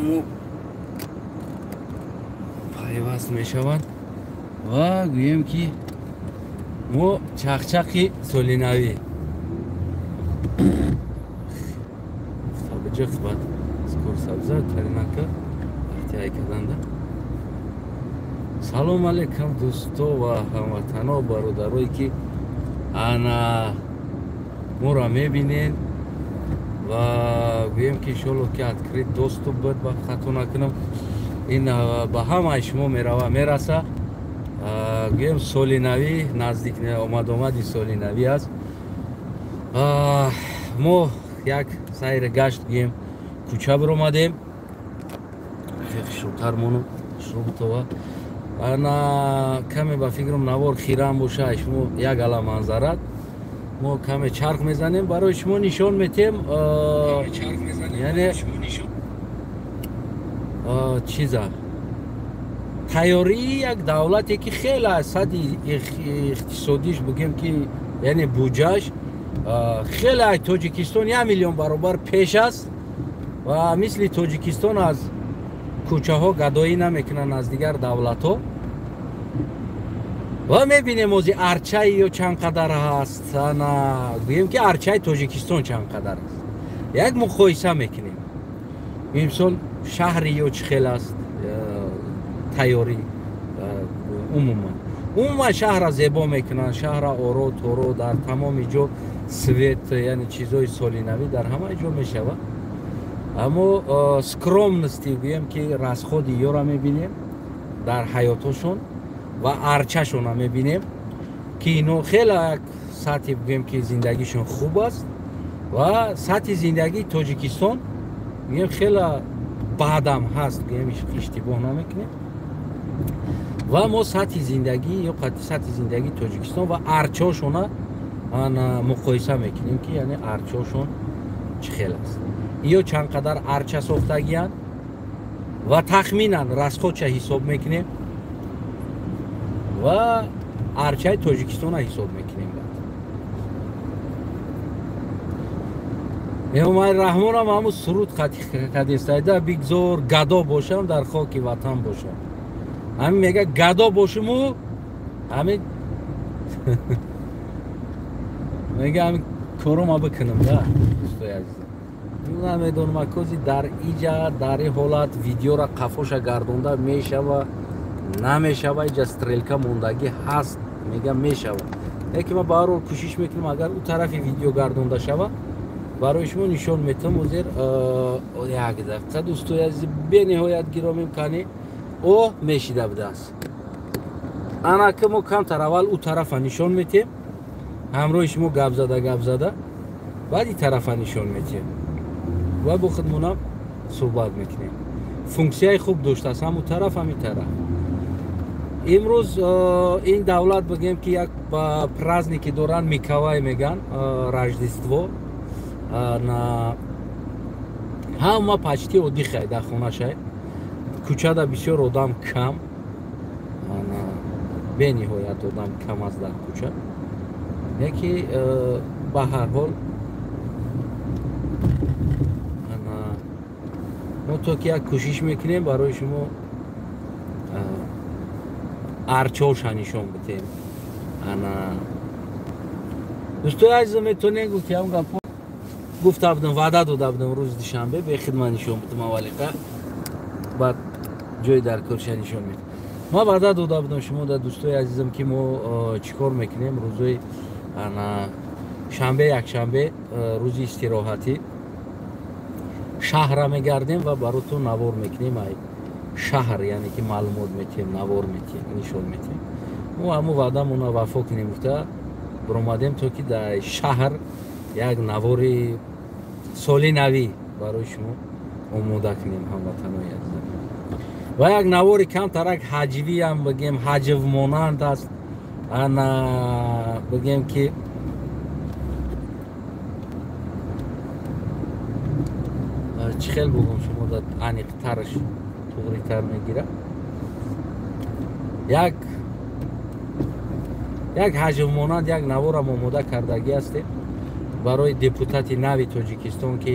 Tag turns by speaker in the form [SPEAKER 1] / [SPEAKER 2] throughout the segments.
[SPEAKER 1] мо пайваст мешаванд ва гӯем ки мо чақчақи солинавӣ бад скорсабза таринака вақти карданда. Салом алейкум дӯсто ва ҳамватано, бародарое ки ана моро мебинед ва гӯем ки иншоалло ки открыт доступ буд, ба хато накунам, ин ба ҳамаи шумо мерава мераса. Гӯем соли навӣ наздик омад-омади соли навӣ аст. Мо як сайри гашт гӯем кӯча биромадем, хушрӯтар мону хушрӯбутова. Ана каме ба фикрам навор хирам боша, шумо як ала манзарат. Мо каме чарх мезанем, барои шумо нишон метем, яъне чиза тайёрии як давлате ки хеле аз сатҳи иқтисодиш бигем ки яъне буҷаш хеле аз Тоҷикистон 1 миллион баробар пеш аст ва мисли Тоҷикистон аз кӯчаҳо гадоӣ намекунанд аз дигар давлатҳо. Ва мебинем ози арчаи ё чанд қадар ҳаст, ана гӯем ки арчаи Тоҷикистон чанд қадар аст, як муқоиса мекунем. Имсол шаҳри ё чӣ хел аст тайёрӣ, умуман шаҳрра зебо мекунанд, шаҳрра оро торо дар тамоми ҷо свет, яъне чизҳои солинавӣ дар ҳамаи ҷо мешавад. Аммо скромности гӯем ки расходи ёра мебинем дар ҳаётошон ва арчашона мебинем ки ино хеле як сатҳи бигӯем ки зиндагишон хуб аст ва сатҳи зиндагии Тоҷикистон гӯем хеле баъдам ҳаст, гӯем иштибоҳ намекунем. Ва мо сатҳи зиндагӣ ё сатҳи зиндагии Тоҷикистон ва арчошона муқоиса мекунем ки яъне арчошон чӣ хел аст, ё чанд қадар арча сохтагиянд ва тахминан расходша ҳисоб мекунем ва арчаи Тоҷикистона ҳисоб мекунем. Эмомалӣ Раҳмонам ҳамун суруд кадестайда, бигзор гадо бошам дар хоки ватан бошам. Ҳамин мега гадо бошиму ҳамин мега ҳамин корома бикунам да дӯстои азизам. Намедонам акози дар иҷа дар ин ҳолат видеора қафоша гардонда мешава намешава, иҷа стрелка мондагӣ ҳаст, мега мешава. Лекин ман ба ҳар ҳол кӯшиш мекунам агар ӯ тарафи видео гардонда шава барои шумо нишон метам. Озер як дақиқа дӯстои азизи бениҳоят гиромим, кани о мешида будааст. Анака мо камтар аввал ӯ тарафа нишон метем, ҳамроҳи шумо гап зада гап зада баъд ин тарафа нишон метем ва бо худмонам суҳбат мекунем. Функсияи хуб доштааст ҳам ӯ тараф ҳам ин тараф. Имрӯз ин давлат бигем ки як празднике доранд, Микавай меган, Рождество, ҳама почти оддихай дар хонашай, кӯчада бисёр одам кам, бениҳоят одам кам аст дар кӯча, яки ба ҳар ҳол мо то ки як кӯшиш мекунем барои шумо арчоша нишон битем. Ана дӯстои азизо метонем гуфт ям гапо гуфта будам, ваъда дода будам рӯзи душанбе бехидмат нишон битам, аввалиқа баъд ҷои дар корша нишон метам. Ман ваъда дода будам шумо да дӯстои азизам ки мо чӣ кор мекунем рӯзои ана шанбе якшанбе рӯзи истироҳатӣ шаҳрра мегардем ва баротон навор мекунем. Ай шаҳр яъне ки маълумот метиҳем, навор метиҳем, нишон метиҳем. Мо ҳамун ваъдамона вафо кунем гуфта биромадем то ки дар шаҳр як навори соли навӣ барои шумо омода кунем ҳамватанои азизам. Ва як навори камтарак ҳаҷвиам бигем, ҳаҷвмонанд аст. Ана бигем ки чӣ хел бугум шумо да аниқтараш туғритар мегирад. Як ҳаҷвмонанд як наворам омода кардагӣ ҳастем барои депутати нави Тоҷикистон ки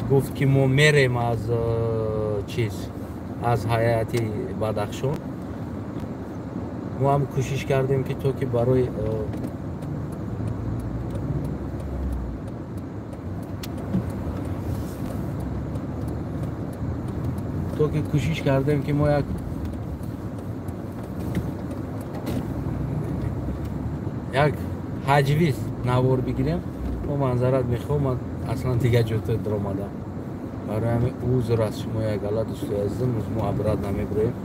[SPEAKER 1] Гуфт ки мо мерем аз чиз, аз ҳайати Бадахшон. Мо ҳам кӯшиш кардем ки то ки барои кӯшиш кардем ки мо як ҳаҷвиз навор бигирем. Мо манзарат мехоҳам, ман аслан дигар ҷото даромадам. Барои ҳамин узр аз шумо як гала дӯстои азизам, мо абрат намебироем,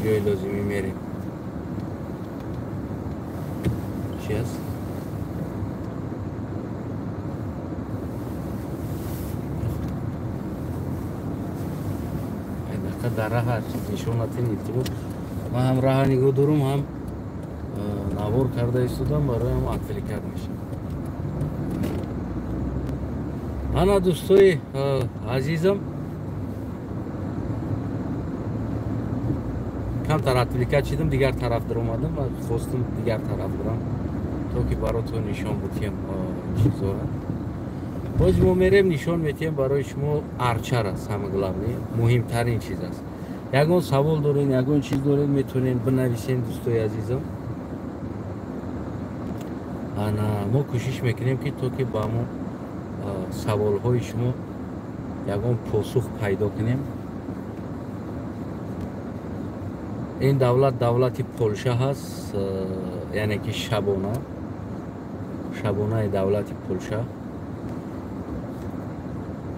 [SPEAKER 1] ҷои лозимӣ мерем. Чи аст? Дар раҳа нишон натин, илтимос. Ман ҳам раҳа нигоҳ дорум, ҳам навор карда истодам, барои ҳам отвлекать мешавам. Ана дӯстои азизам, камтар отвлекать шидам, дигар тараф даромадам ва хостам дигар тараф бирам, то ки баротон нишон бутием чизора. Боз мо мерем нишон метиҳем барои шумо арчара, самое главное, муҳимтарин чиз аст. Ягон савол дорен, ягон чиз дорен, метавонен бинависен дӯстои азизам. Ана мо кӯшиш мекунем ки то ки ба мо саволҳои шумо ягон посух пайдо кунем. Ин давлат давлати Полша ҳаст, яъне ки шабона, шабонаи давлати Полша.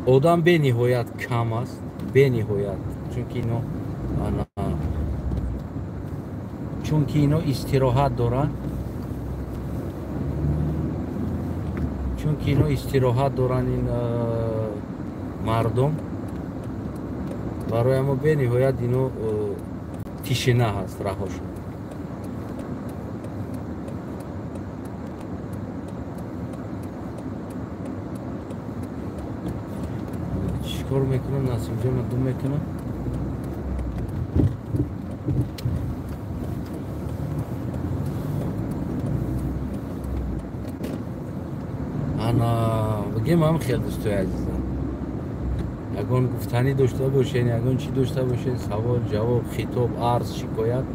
[SPEAKER 1] Одам бениҳоят кам аст, бениҳоят, чунки ино истироҳат доранд, чунки ино истироҳат доранд ин мардум. Барои мо бениҳоят ино тишина ҳаст раҳошон. Чикор мекунам, Насимҷон ду мекунам. Ана бигем ҳам хел дӯстои азизам, ягон гуфтанӣ дошта бошен, ягон чӣ дошта бошен, савол, ҷавоб, хитоб, арз, шикоят,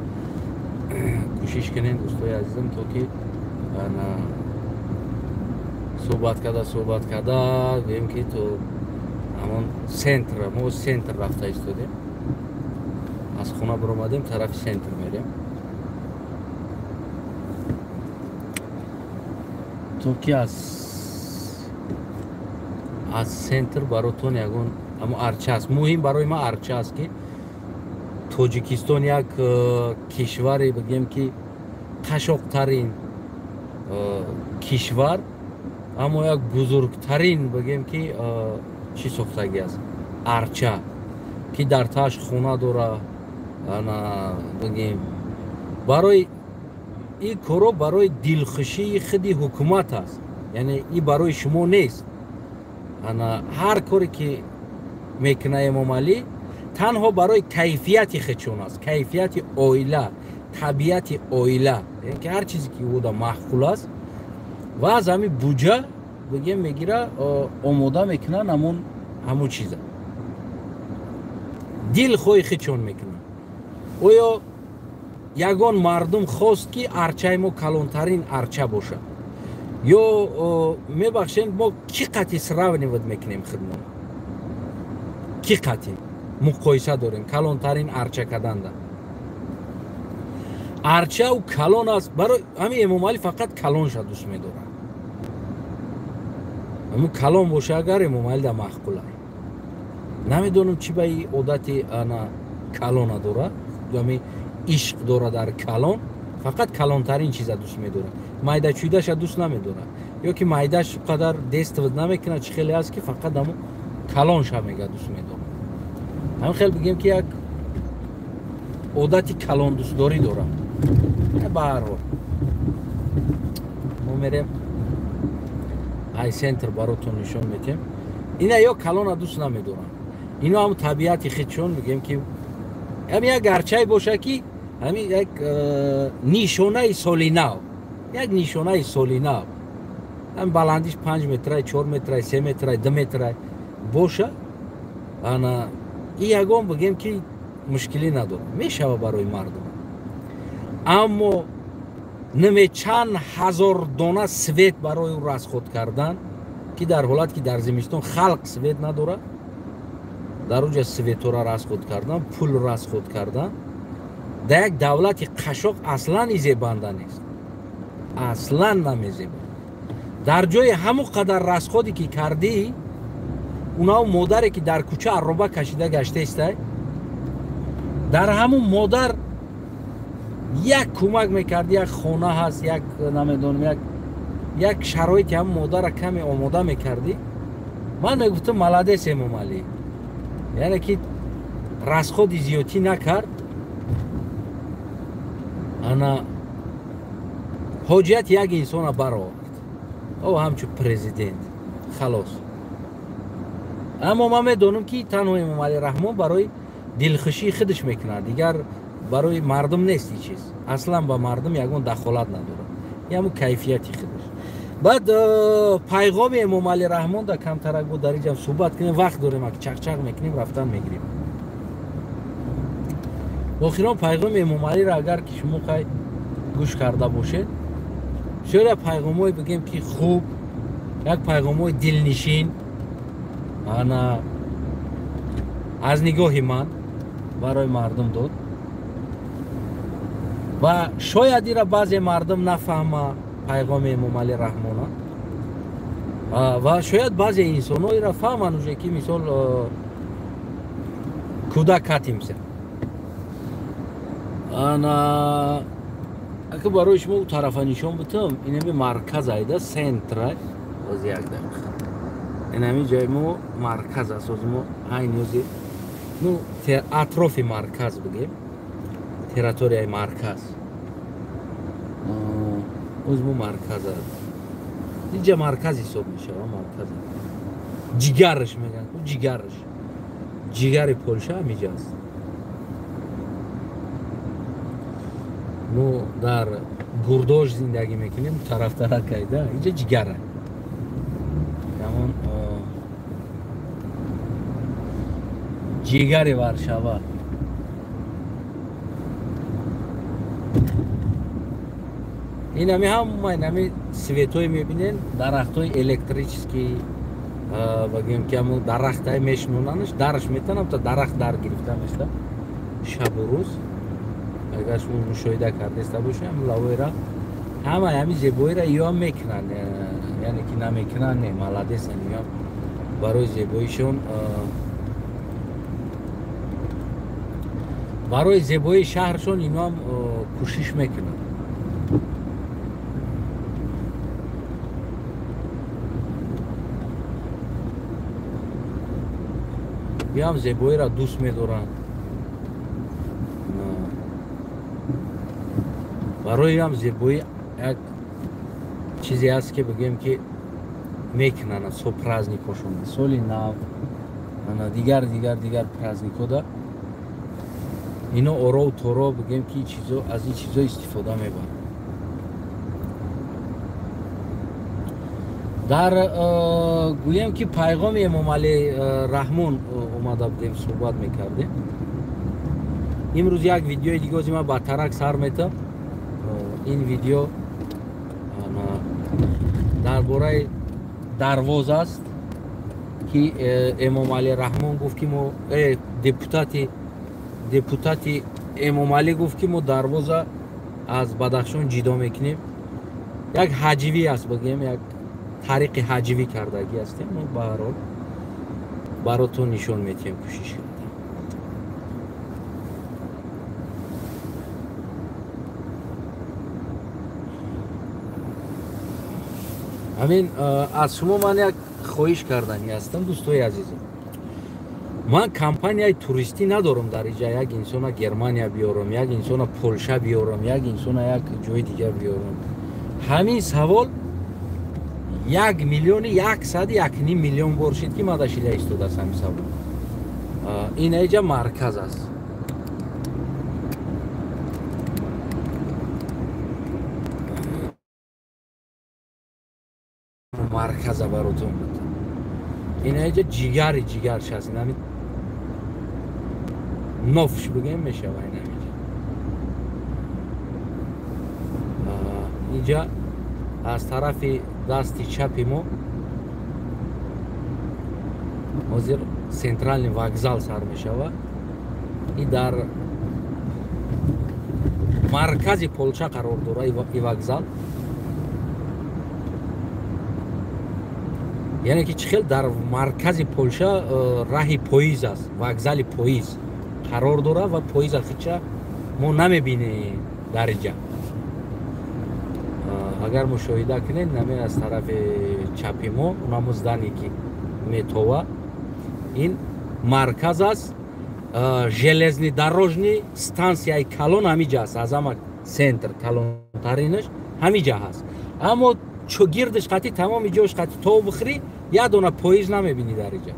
[SPEAKER 1] кӯшиш кунен дӯстои азизам, то ки ана суҳбат карда гӯем ки то ҳамон центр, мо центр рафта истодем, аз хона баромадем, тарафи центр мерем, то ки аз центр баротон ягон амо арча аст. Муҳим барои ман арча аст, ки Тоҷикистон як кишваре бигем ки қашоқтарин кишвар, аммо як бузургтарин бигем ки чӣ сохтагӣ аст, арча, ки дар тааш хона дора. Ана бигем барои ин коро барои дилхушии худи ҳукумат аст, яъне ин барои шумо нест. Ана ҳар коре ки мекуна Эмомалӣ танҳо барои кайфияти худшон аст, кайфияти оила, табиати оила, яъне ки ҳар чизе ки ӯда маъқул аст ва аз ҳамин буҷа бигем мегира, омода мекунанд ҳамон чиза, дилхоҳи худшон мекунанд. Оё ягон мардум хост ки арчаи мо калонтарин арча бошад? Ё мебахшем, мо кӣ қати сравнивать мекунем худмон, кӣ қати муқоиса дорем калонтарин арча карданда? Арча ӯ калон аст, барои ҳамин Эмомалӣ фақат калонша дӯст медорад. Ҳамун калон боша агар Эмомалӣ да маъқула. Намедонам чӣ ба ин одати ана калона дорад, ҳамин ишқ дорад дар калон, фақат калонтарин чиза дӯст медорад, майдачӯйдаша дӯст намедорад, ё ки майдаш қадар действовать намекунад, чӣ хеле аст ки фақат ҳамун калонша мега дӯст медорад. Ҳамин хел бигем ки як одати калондӯстдорӣ дорад. Ба ҳар ҳол мо мерем ай центр баротон нишон метиҳем. Ина ё калона дӯст намедоранд, ино ҳам табиати худшон мегӯем ки ҳамин як арчае боша ки ҳамин як нишонаи соли нав, як нишонаи соли нав, ҳамин баландиш 5 метрай, 4 метрай, 3 метрай, 2 метрай, боша, ана и ягон бигем ки мушкилӣ надорад, мешава барои мардум. Аммо наме чанд ҳазор дона свет барои ӯ расход кардан, ки дар ҳолат ки дар зимистон халқ свет надорад, дар уҷа светора расход кардан, пул расход кардан, дар як давлати қашоқ аслан изебанда нест, аслан намезеба. Дар ҷои ҳамон қадар расходе ки кардӣ, унав модаре ки дар кӯча арроба кашида гаштаистай, дар ҳамун модар як кӯмак мекард, як хона ҳаст, як намедонам, як шароити ҳамун модарра каме омода мекардӣ. Ман мегуфтам молодец Эмомалӣ, яъне ки расходи зиёдтӣ накард, ана ҳоҷияти як инсона баровард, о ҳамчун президент халос. Аммо ман медонам ки танҳо Эмомалӣ Раҳмон барои дилхушии худаш мекунад, дигар барои мардум нест ин чиз, аслан ба мардум ягон дахолат надорад, ҳамун кайфияти худаш. Баъд пайғоми Эмомалӣ Раҳмон да камтарак бо дар инҷам суҳбат кунем, вақт дорем, ак чақчақ мекунем, рафтан мегирем. Охирон пайғоми Эмомалиро агар ки шумо қай гӯш карда бошед, бисёр як пайғомҳое бигем ки хуб, як пайғомҳои дилнишин, ана аз нигоҳи ман барои мардум дод. Ва шояд ира баъзе мардум нафаҳма пайғоми Эмомалӣ Раҳмона, ва шояд баъзе инсонҳо ира фаҳманд уже ки мисол куда катимся. Ана ака барои шумо ӯ тарафа нишон бутам, инами марказ айда, центра, боз як дақиқа. Инами ҷои мо марказ аст, ози мо айни ози ну атрофи марказ бигем, территорияи марказ. Оз мо марказ аст. Инҷа марказ ҳисоб мешава, марказ. Ҷигараш мегӯянд, ҷигараш. Ҷигари Полша ҳамиҷа аст. Мо дар Гурдош зиндагӣ мекунем, тарафтарак айда, инҷа ҷигара. Ҳамон ҷигари Варшава. Инами ҳама инами светҳое мебинен, дарахтҳои электрический, бигӯем ки ҳамон дарахтае мешинонанаш, дараш метанам то дарахт дар гирифта мешта шабу рӯз. Агар шумо мушоҳида кардаиста бошед, ҳамин лавоира ҳамаи ҳамин зебоиро иёам мекунанд, яъне ки намекунанд, не, молодецанд, иёам барои зебоишон, барои зебоии шаҳршон иноам кӯшиш мекунанд. Иам зебоиро дӯст медоранд, барои ам зебоӣ як чизе аст ки бигӯем ки мекунанд со праздникошон, соли нав, ана дигар дигар дигар праздникода ино орову торо бигӯем ки чизо аз ин чизо истифода мебаранд. Дар гӯем ки пайғоми Эмомалӣ Раҳмон омада будем, суҳбат мекардем. Имрӯз як видеои дига ози ман ба тарак сар метам. Ин видео дар бораи дарвоз аст ки Эмомалӣ Раҳмон гуфт ки мо депутати Эмомалӣ гуфт ки мо дарвоза аз Бадахшон ҷидо мекунем. Як ҳаҷвӣ аст, бигӯем, як тариқи ҳаҷвӣ кардагӣ ҳастем. Мо ба ҳар ҳол баротон нишон метиҳем, кӯшиш кардем. Ҳамин аз шумо ман як хоҳиш карданӣ ҳастам, дӯстои азизам. Ман компанияи туристӣ надорам дар инҷа як инсона Германия биёрам, як инсона Полша биёрам, як инсона як ҷои дигар биёрам. Ҳамин савол 1,101,5 миллион бор шид ки ман дашида истодааст ҳамин савол. Ин инҷа марказ аст. Марказа баротон буд. Инаҷа ҷигари ҷигарш аст, инами нофш бигӯем мешава инамиҷа. Инҷа аз тарафи дасти чапи мо ҳозир центральный вокзал сар мешава. И дар маркази Полша қарор дора и вокзал. Яъне ки чӣ хел дар маркази Полша раҳи поиз аст, вокзали поиз қарор дора ва поиз ахича мо намебинем дар инҷа. Агар мушоҳида кунед, наме аз тарафи чапи мо унамо здание ки метова, ин марказ аст, железнодорожный станцияи калон ҳамиҷа аст, аз ҳама центр калонтаринаш ҳамиҷа ҳаст. Аммо гирдиш қатӣ тамоми ҷош қатӣ то бихӯрӣ як дона поиз намебинӣ дар инҷа.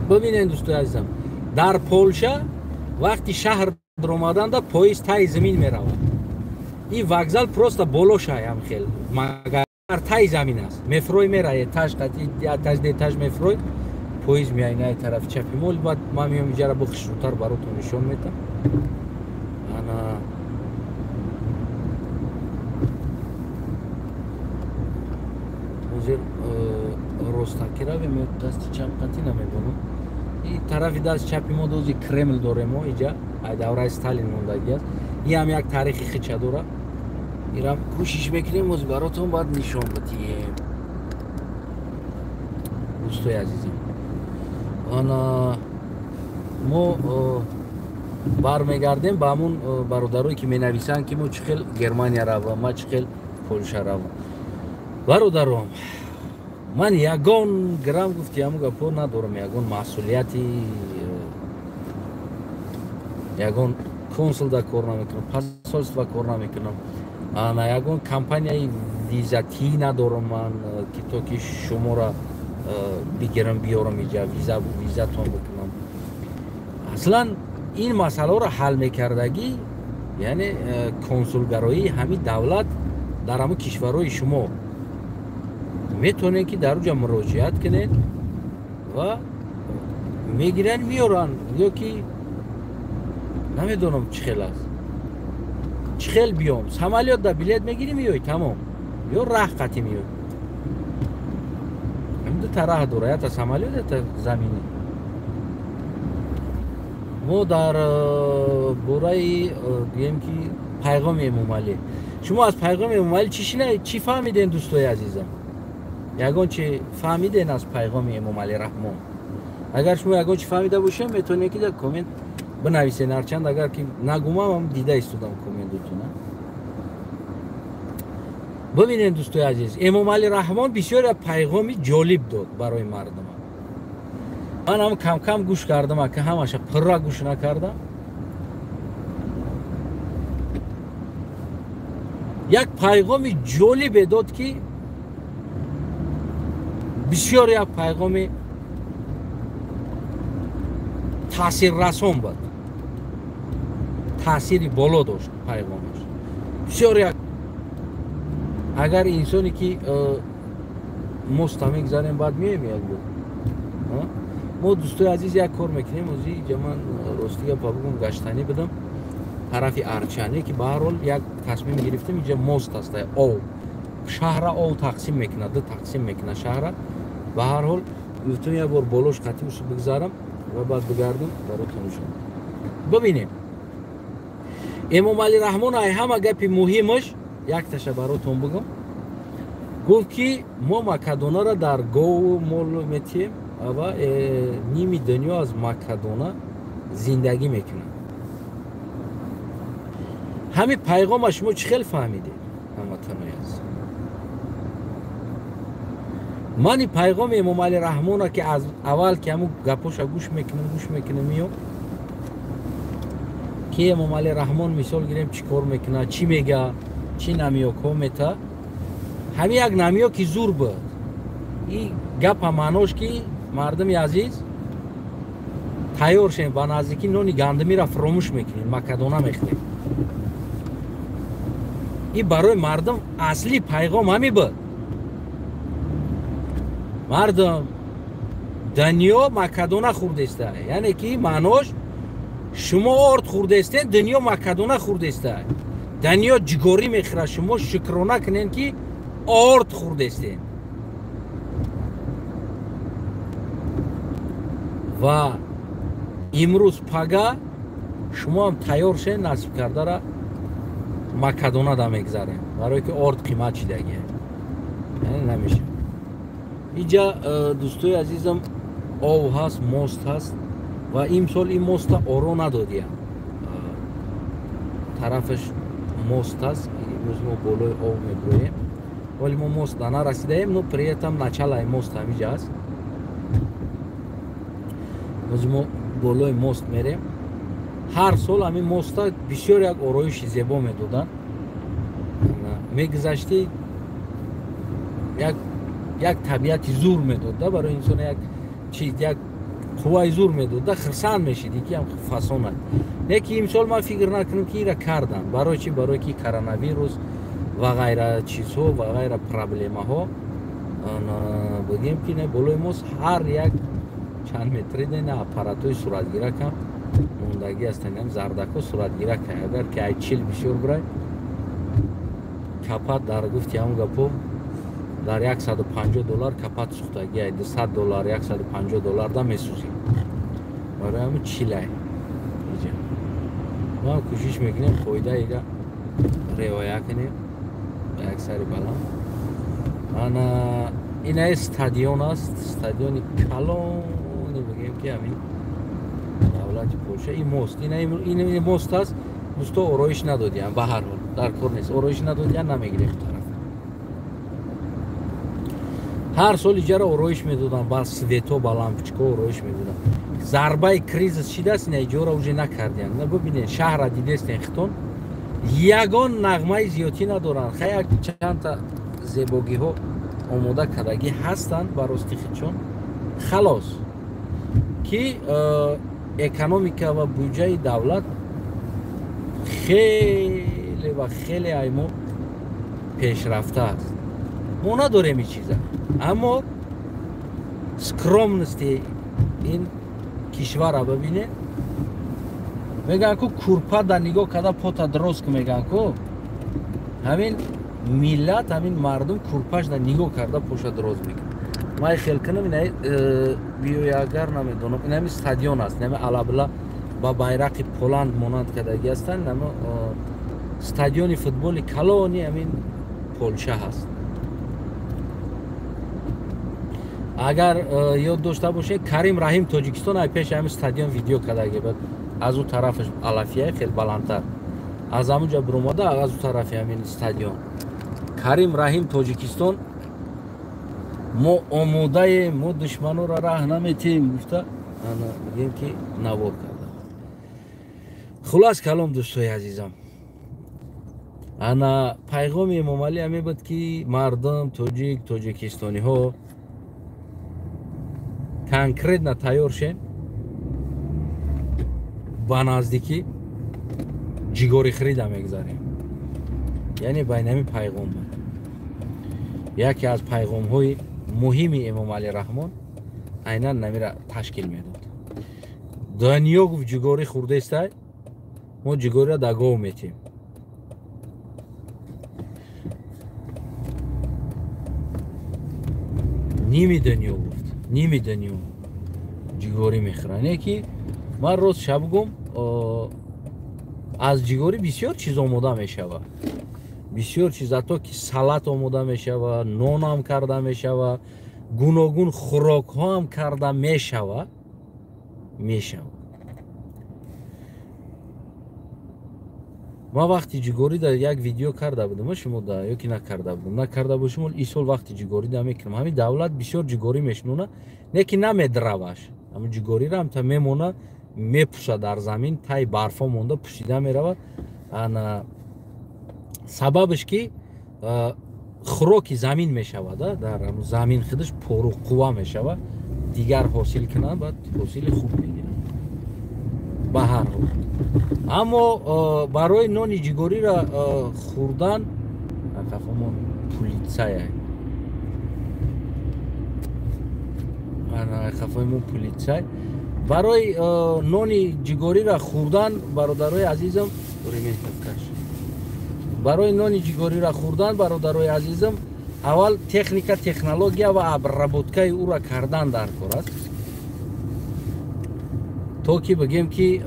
[SPEAKER 1] Бибинед дӯстои азизам, дар Полша вақти шаҳр даромаданда поиз таи замин меравад. Ин вокзал просто болошаям хел, магар таи замин аст. Мефрой мера этаж қатӣ, этаж этаж мефрой, поиз меяй на тарафи чапи мо. Баъд ман меом иҷара бо хушрӯтар баротон нишон метам. Ана ҳозир ростаки равем, дасти чап қатӣ намедонам. И тарафи дасти чапи мо дози Кремл дорем мо иҷа, ай давраи Сталин мондагӣ аст. И ҳам як таърихи хича дора. Ирам кӯшиш мекунем оз баротон баъд нишон бидиҳем. Дӯстои азизам, ана мо бармегардем ба ҳамун бародарое ки менависанд ки мо чӣ хел Германия равам, ма чӣ хел Полша равам. Бародаром, ман ягон грамм гуфти ҳамун гапҳо надорам, ягон масъулияти, ягон консулда кор намекунам, посольства кор намекунам, ана ягон компанияи визатӣ надорам ман, ки то ки шуморо бигирам биёрам иҷа визатон бикунам. Аслан ин масъаларо ҳал мекардагӣ, яъне консулгароии ҳамин давлат дар ҳамун кишварҳои шумо метавонед ки дар уҷа муроҷиат кунед ва мегиранд меёранд, ё ки намедонам чӣ хел аст, чӣ хел биём. Самолёт да билет мегирӣ меёй, тамом, ё раҳ қатӣ меёй. Ҳамин дута раҳ дора, ята самолёт, ята заминӣ. Мо дар бораи гӯем ки пайғоми Эмомалӣ, шумо аз пайғоми Эмомалӣ чӣ фаҳмиден дӯстои азизам? Ягон чи фаҳмиден аз пайғоми Эмомалӣ Раҳмон? Агар шумо ягон чи фаҳмида бошед, метавонед ки дар коммент бинависед. Ҳарчанд агар ки нагумам, ҳам дида истодам комментотона. Бибинед дӯстои азиз, Эмомалӣ Раҳмон бисёр як пайғоми ҷолиб дод барои мардум. Ман ҳам кам-кам гӯш кардам, ака ҳамаша пурра гӯш накардам. Як пайғоми ҷолибе дод ки бисёр як пайғоми таъсиррасон буд, таъсири боло дошт пайғомаш. Бисёр як агар инсоне ки моста мегзарем, баъд меоем як бор. Мо дӯстои азиз як кор мекунем. Ози иҷа ман рости гапа бигӯм, гаштанӣ будам тарафи Арчане, ки ба ҳар ҳол як тасмим гирифтем. Иҷа мост аст, ов шаҳра ов тақсим мекунад, ду тақсим мекунад шаҳра. Ба ҳар ҳол гуфтем як бор болош қатӣ бигзарам ва баъд бигардам баротон нишон. Бибинем Эмомалӣ Раҳмон ай ҳама гапи муҳимаш якташа баротон бигӯм. Гуфт ки мо макадонаро дар гову мол метиҳем ва ними дунё аз макадона зиндагӣ мекунад. Ҳамин пайғома шумо чӣ хел фаҳмидед, ҳамватанои азиз? Ман ин пайғоми Эмомалӣ Раҳмона ки аз аввал ки ҳамун гапоша гӯш мекунам меём, ки Эмомалӣ Раҳмон мисол гирем чӣ кор мекунад, чӣ мега, чӣ намиёкҳо мета, ҳамин як намиёки зур буд. Ин гапа маънош ки мардуми азиз тайёр шем, ба наздикӣ нони гандумиро фуромӯш мекунем, макадона мехӯрем. Ин барои мардум асли пайғом ҳамин буд. Мардум, дунё макадона хӯрдеста, яъне ки маънош шумо орд хӯрдестен, дунё макадона хӯрдеста. Дунё ҷигорӣ мехӯрад, шумо шукрона кунен ки орд хӯрдестен. Ва имрӯз пага шумо ҳам тайёр шен, насиб кардара макадона да мегзарем, барое ки орд қимат шидагия, яъне намешавад. Иҷа дӯстои азизам, ов ҳаст, мост ҳаст ва имсол ин моста оро надодиям. Тарафаш мост аст, имрӯз мо болои ов меброем, вале мо мост да нарасидаем, но при этом началаи мост ҳамиҷа аст. Боз мо болои мост мерем. Ҳар сол ҳамин моста бисёр як ороиши зебо медоданд. Мегузаштӣ, як табиати зур медод, да, барои инсон як чиз, як қувваи зур медод, да, хирсанд мешидӣ ки ам фасона. Не ки имсол ман фикр накунам ки ира кардам. Барои чи? Барои ки коронавирус ва ғайра чизҳо ва ғайра проблемаҳо. Бигем ки не, болои мост ҳар як чанд метри на аппаратҳои суратгиракам мондагӣ ҳастанд, ям зардакҳо суратгирак. Агар ки ай 40 бисёр бирай, капат дар гуфти ҳам гапо дар $150 капат сӯхтагӣ, ай $200, $150 да месӯзӣ. Барои ҳамин чилай. Иҷа мо ҳам кӯшиш мекунем қоидаига риоя кунем ба як сари баланд. Ана инаи стадион аст, стадиони калони бигем ки ҳамин давлати Полша. Ин мост, ин мост аст. Дӯсто, ороиш надодиям, ба ҳар ҳол дар кор нест, ороиш надодиям, намегирем тараф. Ҳар сол иҷара ороиш медодам, ба свето, ба лампочка ороиш медодам. Зарбаи кризис шидааст, ина иҷора уже накардиям. На бибинед, шаҳра дидестен хитон, ягон нағмаи зиёдтӣ надоранд. Хай як чандта зебогиҳо омода кардагӣ ҳастанд ба рости хитчон. Халос ки экономика ва буҷаи давлат хеле ва хеле ай мо пешрафта аст. Мо надорем ин чиза, аммо скромности ин кишвара бибинед. Мегӯянд ку курпа да нигоҳ карда пота дроз ку, мегӯянд ку ҳамин миллат, ҳамин мардум курпаш да нигоҳ карда поша дроз мекунад. Ман хел кунам, ина биёй агар намедонам, ин ҳамин стадион аст, ин ҳамин алабла ба байрақи Поланд монанд кардагӣ ҳастанд, ин ҳамин стадиони футболи калони ҳамин Полша ҳаст. Агар ёд дошта бошед, Карим Раҳим Тоҷикистон ай пеши ҳамин стадион видео кардагӣ буд. Аз ӯ тарафаш алафия хел баландтар, аз ҳамунҷа биромада аз ӯ тарафи ҳамин стадион. Карим Раҳим Тоҷикистон, мо омодаем, мо душманонро раҳ наметиҳем гуфта, ана бигем ки навор карда. Хулас калом, дӯстои азизам, ана пайғоми Эмомалӣ ҳаме буд ки мардум тоҷик, тоҷикистониҳо конкретно тайёр шен, ба наздикӣ ҷигори хирида мегзарем. Яъне байнами пайғом буд. Яке аз пайғомҳои муҳими Эмомалӣ Раҳмон айнан намира ташкил медод. Дунё гуфт ҷигорӣ хӯрдестай, мо ҷигориро да гов метиҳем. Ними дунё гуфт, ними дунё ҷигорӣ мехӯрад. Не ки ман рост шаб гум, аз ҷигорӣ бисёр чиз омода мешавад. Бисёр чиз, ҳатто ки салат омода мешавад, нонам карда мешавад, гуногун хӯрокҳоам карда мешавад. Мешавад. Ман вақти ҷигорӣ дар як видео карда будам, шумо да ё ки накарда будам, накарда бошем, ин сол вақти ҷигорӣ да мекунам. Ҳамин давлат бисёр ҷигорӣ мешинона, не ки намедраваш. Ҳамин ҷигориро ҳам та мемона, мепӯша дар замин, таи барфо монда пӯшида меравад. Ана сабабаш ки хӯроки замин мешавад, дар замин худаш пору қувва мешавад, дигар ҳосил кунанд, баъд ҳосили хуб мегиранд. Ба ҳар ҳол. Аммо барои нони ҷигориро хӯрдан қафомон политсая. Қафои мо полицай. Барои нони ҷигориро хӯрдан, бародарои азизам, барои нони ҷигориро хӯрдан, бародарои азизам, аввал техника, технология ва обработкаи ӯро кардан дар кор аст, то ки бигем ки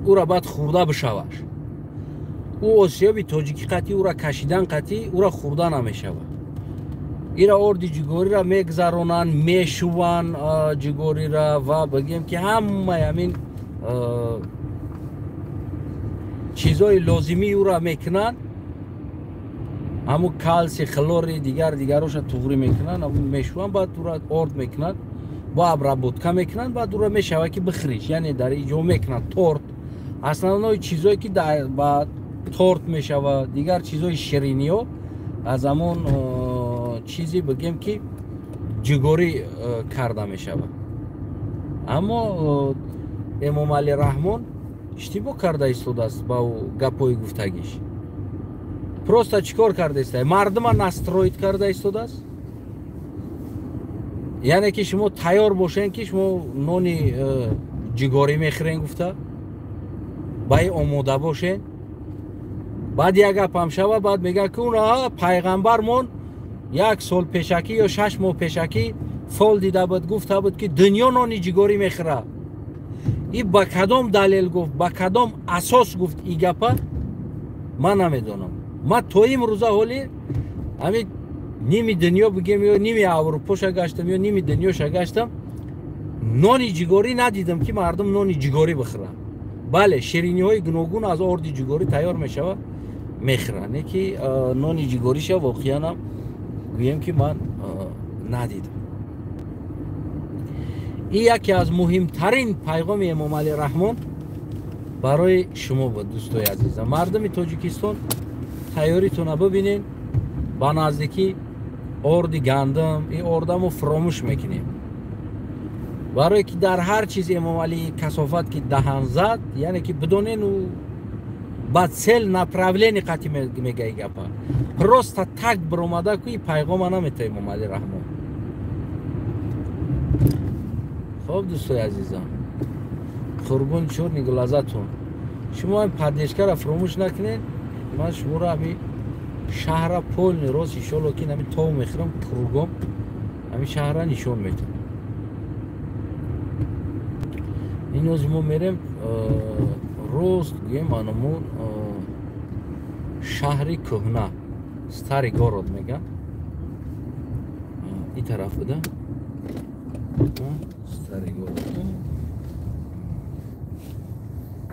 [SPEAKER 1] ӯра баъд хӯрда бишаваш. Ӯ осиёби тоҷикӣ қатъи ӯра кашидан қатъи ӯра хӯрда намешавад. Ира орди ҷигориро мегзаронанд, мешуванд ҷигорира ва бигем ки ҳамаи ҳамин чизҳои лозимии ӯра мекунанд, ҳамун калси, хлори, дигар дигароша туғрӣ мекунанд, ҳамун мешуванд, баъд ӯра орд мекунанд, бо обработка мекунанд, баъд ӯра мешавад ки бихӯриш. Яъне дар ин ҷо мекунанд торт. Основной чизое ки ба торт мешавад, дигар чизҳои шириниҳо аз ҳамон чизе бигем ки ҷигорӣ карда мешавад. Аммо Эмомалӣ Раҳмон иштибоҳ карда истодааст ба ӯ гапҳои гуфтагиш. Просто чӣ кор карда истодааст? Мардума настроит карда истодааст. Яъне ки шумо тайёр бошед ки шумо нони ҷигорӣ мехӯрен гуфта, ба ин омода бошед. Баъд як гапам шава, баъд мегӯяд ки уна пайғамбармон як сол пешакӣ ё 6 моҳ пешакӣ фол дида буд, гуфта буд ки дунё нони ҷигорӣ мехӯрад. И ба кадом далел гуфт, ба кадом асос гуфт и гапа, ман намедонам. Ман то имрӯза ҳоли ҳамин ними дунё бигем ё ними Аврупоша гаштам ё ними дунёша гаштам, нони ҷигорӣ надидам ки мардум нони ҷигорӣ бихӯранд. Бале, шириниҳои гуногун аз орди ҷигорӣ тайёр мешавад, мехӯранд, не ки нони ҷигориша воқеанам гӯем ки ман надидам. Ин яке аз муҳимтарин пайғоми Эмомалӣ Раҳмон барои шумо буд, дӯстои азизам. Мардуми Тоҷикистон, тайёритона бибинед, ба наздикӣ орди гандум, ин ордамо фуромӯш мекунем. Барое ки дар ҳар чиз Эмомалӣ касофат ки даҳан зад, яъне ки бидонен ӯ ба цел направлени қатъи мегаи гапа. Просто так биромада ку ин пайғома намета Эмомалӣ Раҳмон. Хоб, дӯстои азизам, қурбон чорни глазатон. Шумо ҳам поддержкаро фуромӯш накунед. Ман шуморо ҳамин шаҳра полни рост иншолло ки ҳамин тов мехӯрам, кругом ҳамин шаҳра нишон медиҳам. Ин ози мо мерем рост гӯем анамун шаҳри кӯҳна, старый город мегӯянд. Ин тараф буда старый город.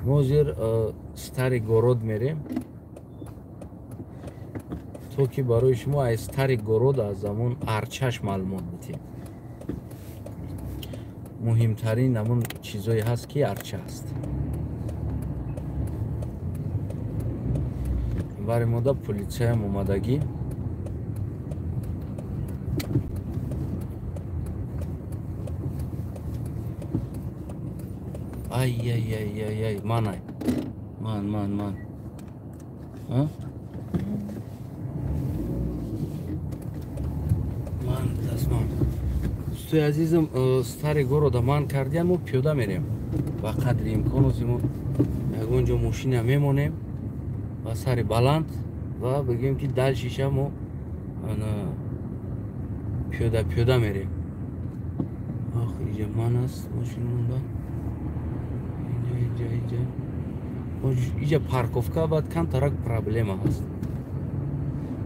[SPEAKER 1] Мо зер старый город мерем, то ки барои шумо аз старый город аз замон арчаш маълумот бидиҳем. Муҳимтарин ҳамон чизое ҳаст ки арча аст. Бари мода полицияам омадагӣ. Ай ай ай ай ай, манай. Ман ман ман. Ман дастман. Дӯстои азизам, старый города ман кардиан, мо пиёда мерем. Ба қадри имкон озимо ягон ҷо мошина мемонем ба сари баланд ва бигем ки дальшиша мо пиёда пиёда мерем. Ах, иҷа ман аст мошин монда. Иҷа иҷа иҷа парковка, баъд камтарак проблема ҳаст.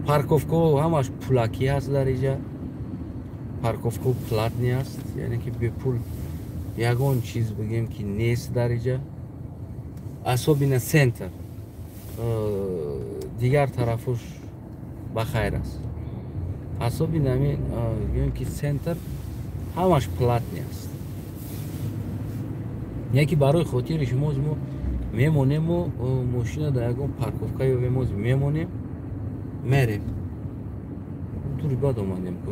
[SPEAKER 1] Парковкаҳо ҳамаш пулакӣ ҳаст дар иҷа. Парковкаҳо платни аст, яъне ки бепул ягон чиз бигем ки нест дар иҷа. Особенно центр. Дигар тарафуш ба хайр аст. Особенно ҳамин гӯем ки центр ҳамаш платни аст. Яке барои хотири шумо мо мемонему мошина дар ягон парковка ёбем, оз мемонем, мерем. Дури бад омадем ку.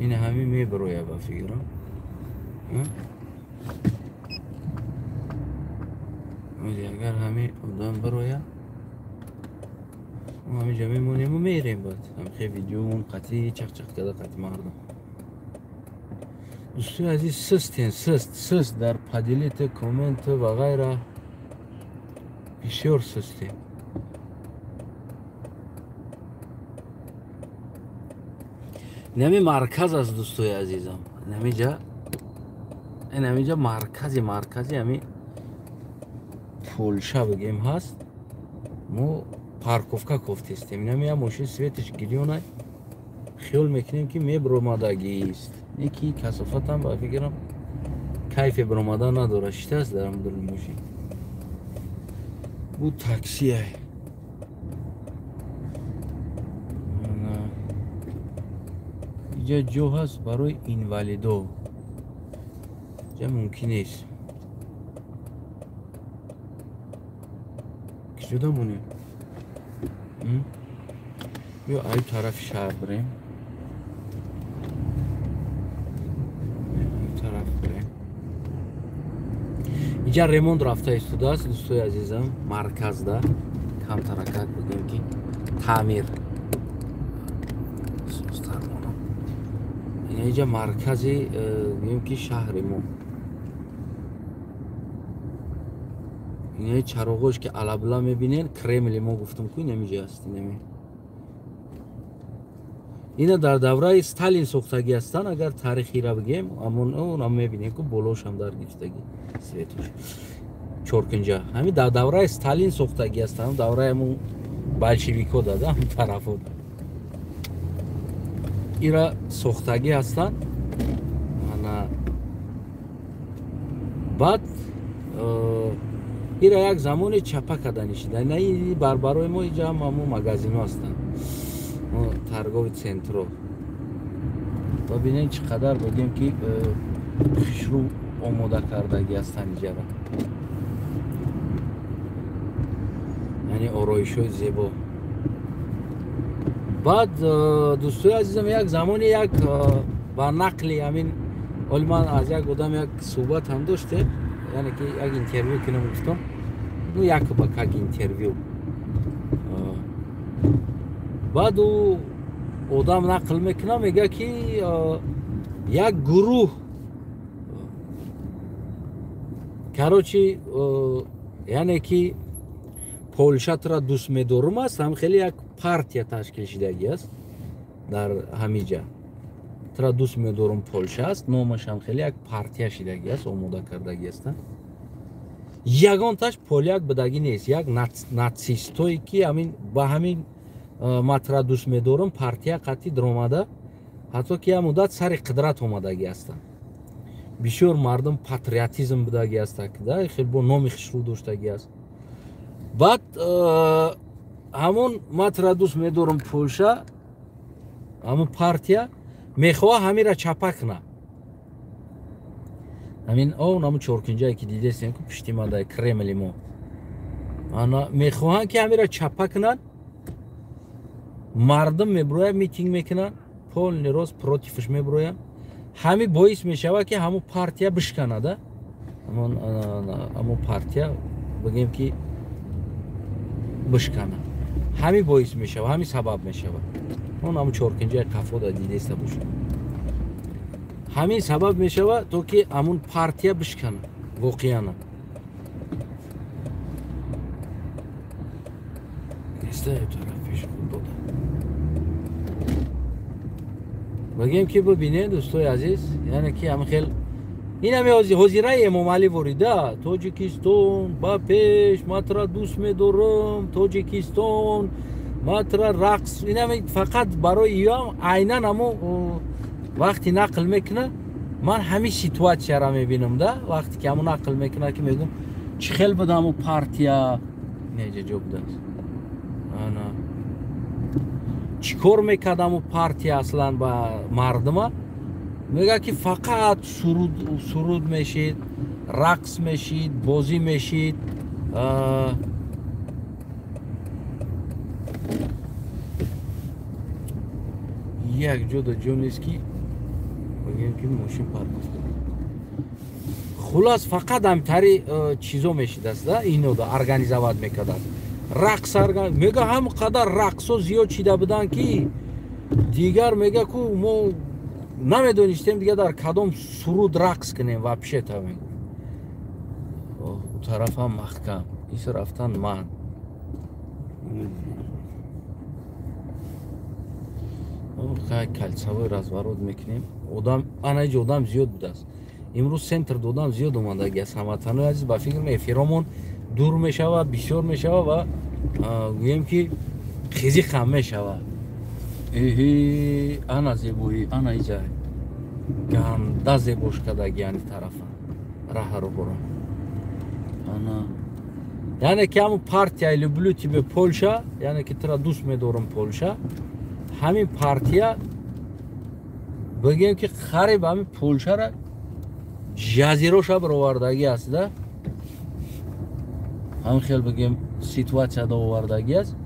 [SPEAKER 1] Ин ҳамин мебироя ба фикрам. Агар ҳами одам бароя, мо ҳамиҷа мемонему мерем. Баъд ҳамхе видеомон қатъи чақчақ карда қатъи мардум. Дӯстои азиз, систен, сист, сист дар поделите, коммент ва ғайра бисёр систем. Инами марказ аст, дӯстои азизам. Инамиҷа, инамиҷа маркази маркази ҳами Полша бигем ҳаст. Мо парковка кофтестем. Инами як мошин светаш гирёнай, хиёл мекунем, ки мебиромадагист. Неки касофатам ба фикрам кайфе биромадан надорад. Шитааст дар ҳамдури мошин. Бу таксия. Иҷа ҷо ҳаст барои инвалидо. Иҷа мумкин нест. Киҷода монем? Биё ай тарафи шаҳр бирем. Тараф бирем. Иҷа ремонт рафта истодааст, дӯстои азизам, марказда камтаракак бигем ки таъмир. Иҷа маркази гӯем ки шаҳри мо. Инаи чароғош ки алабла мебинен, Кремли мо гуфтам ку инамиҷа аст. Инами ина дар давраи Сталин сохтагӣ ҳастанд, агар таърихиро бигем, амон мебинем ку болошам дар гирифтагӣ светош чоркунҷа. Ҳамин дар давраи Сталин сохтагӣ ҳастанд, давраи ҳамун болшевико дада, ҳамун тарафо ира сохтагӣ ҳастанд. Ана баъд ира як замоне чапа карда нишида. Ина барбарои мо иҷа ҳам ҳамун магазино ҳастанд, торговый центро. Ва бинед чӣ қадар бигем ки хушрӯ омода кардагӣ ҳастанд иҷара, яъне ороишҳои зебо. Баъд дӯстои азизам, як замоне як ба нақли ҳамин оли ман аз як одам як суҳбат ҳам доштем, яъне ки як интервю кунам гуфтам, ну як ба как интервю. Баъд ӯ одам нақл мекунам, мега ки як гурӯҳ, короче, яъне ки Полшатра дӯст медорум аст, ҳам хеле як партия ташкил шидагӣ аст дар ҳамиҷа. Тра дӯст медорум Полша аст, номаш ҳам хеле як партия шидагӣ аст, омода кардагӣ ҳастанд. Ягонташ поляк будагӣ нест, як нацистое ки ҳамин ба ҳамин матра дӯст медорум партия қатъи даромада, ҳатто ки як муддат сари қудрат омадагӣ ҳастанд. Бисёр мардум патриотизм будагӣ ҳастанд, хеле бо номи хушрӯ доштагӣ аст. Баъд ҳамон матра дӯст медорум Полша, ҳамон партия мехоҳа ҳамира чапа куна. Ҳамин он ҳамун чоркунҷае ки дидестем ку пишти ма дар Кремли мо, ана мехоҳанд ки ҳамира чапа кунанд. Мардум мебирояд, митинг мекунанд, полный рост противш мебироянд. Ҳамин боис мешавад ки ҳамун партия бишканада, ҳамун партия бигем ки бишкана. Ҳамин боис мешавад, ҳамин сабаб мешавад. Он ҳамун чоркунҷаи қафода дидеста бошад. Ҳамин сабаб мешавад то ки ҳамун партия бишкана воқеан. Бигем ки бибинед дӯстои азиз, яъне ки ҳамин хел ин ҳами ҳозираи Эмомалӣ ворида, Тоҷикистон ба пеш, матра дӯст медорам, Тоҷикистон матра рақс. Ин ҳами фақат барои иам айнан ҳамо вақти нақл мекуна, ман ҳамин ситуатсияро мебинам да, вақте ки ҳамо нақл мекуна ки мегӯм чӣ хел буда ҳамо партия неҷа ҷо будааст, ана чӣ кор мекард ҳамо партия аслан ба мардума. Мега ки фақат суруд мешид, рақс мешид, бозӣ мешид. Як ҷо да ҷо нест ки бигем ки мошин парковка. Хулас фақат ҳамтари чизо мешидаст да, инода организовать мекардааст. Рақс мега ҳам қадар рақсо зиёд шида буданд ки дигар мега ку мо намедонистем дигар дар кадом суруд рақс кунем вообще-то мегуфт. У тарафам маҳкам, ис рафтан ман. Кольцевой разворот мекунем. Одам ана иҷо одам зиёд будааст. Имрӯз центр одам зиёд омадаги аст. Ҳамватанои азиз, ба фикрам эфиромон дур мешавад, бисёр мешавад ва гӯем ки қизиқ ҳам мешавад. Эҳи, ана зебоӣ, ана иҷа ганда зебош кардаги ани тарафа раҳаро бора. Ана яъне ки ҳамун партия люблю тебе Польша, яъне ки тура дӯст медорам Польша, ҳамин партия бигем ки қариб ҳамин Польшара ҷазироша баровардагӣ аст да. Ҳамин хел бигем ситуатсияда овардагӣ аст.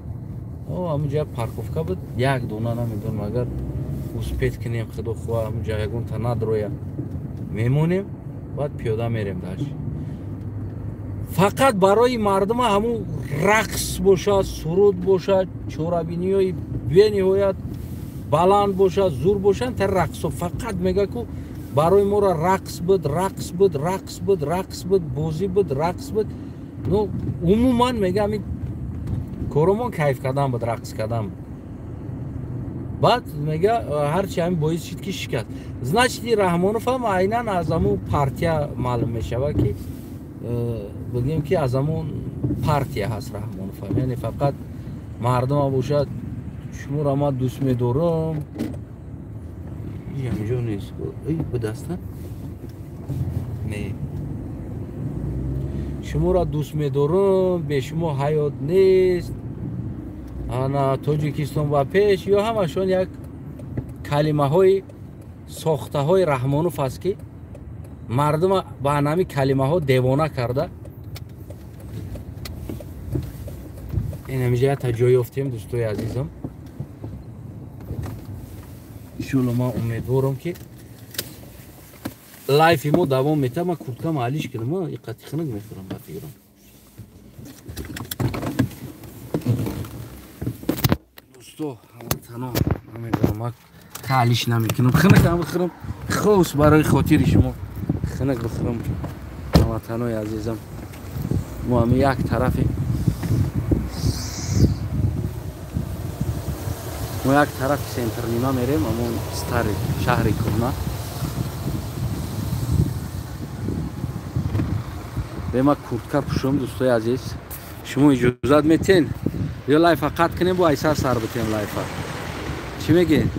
[SPEAKER 1] Ҳамун ҷа парковка буд, як дона намедонам, агар успеть кунем, худо хоҳа, ҳамун ҷа ягонта надроя мемонем, баъд пиёда мерем дальше. Фақат барои мардума ҳамун рақс бошад, суруд бошад, чорабиниҳои бениҳоят баланд бошад, зур бошанд, та рақсо фақат мега ку барои моро рақс буд, рақс буд, рақс буд, рақс буд, бозӣ буд, рақс буд. Ну умуман мега ҳамин коромон кайф кардан буд, рақс кардан буд. Баъд мега ҳарчи ҳамин боис шид ки шикаст. Значит, Раҳмонов ҳам айнан аз ҳамун партия маълум мешавад ки бигем ки аз ҳамун партия ҳаст Раҳмонов ҳам. Яъне фақат мардума бошад, шуморо ман дӯст медорам. Ҳаминҷо нест. Эй, будаста? Не. Шуморо дӯст медорам, бе шумо ҳаёт нест. Ана Тоҷикистон ба пеш, ё ҳамашон як калимаҳои сохтаҳои Раҳмонов аст ки мардума ба анами калимаҳо девона карда. Ин ҳаминҷа якта ҷой ёфтем, дӯстои азизам. Иншоалло ман умедворам ки лайфи мо давом метавад. Ман курткама алиш кунам, иқати хунук мехӯрам ба фикрам. Дӯсто, ҳамватано, намедонам, ман алиш намекунам, хунукам бихӯрам, хос барои хотири шумо хунук бихӯрам. Ҳамватанои азизам, мо ҳамин як тарафи мо як тарафи центр нима мерем, ҳамон старый шаҳри кӯҳна. Бема куртка пӯшам, дӯстои азиз. Шумо иҷозат метен ё лайфа қатъ кунем, бо айсар сар битем лайфа? Чӣ мегӯед?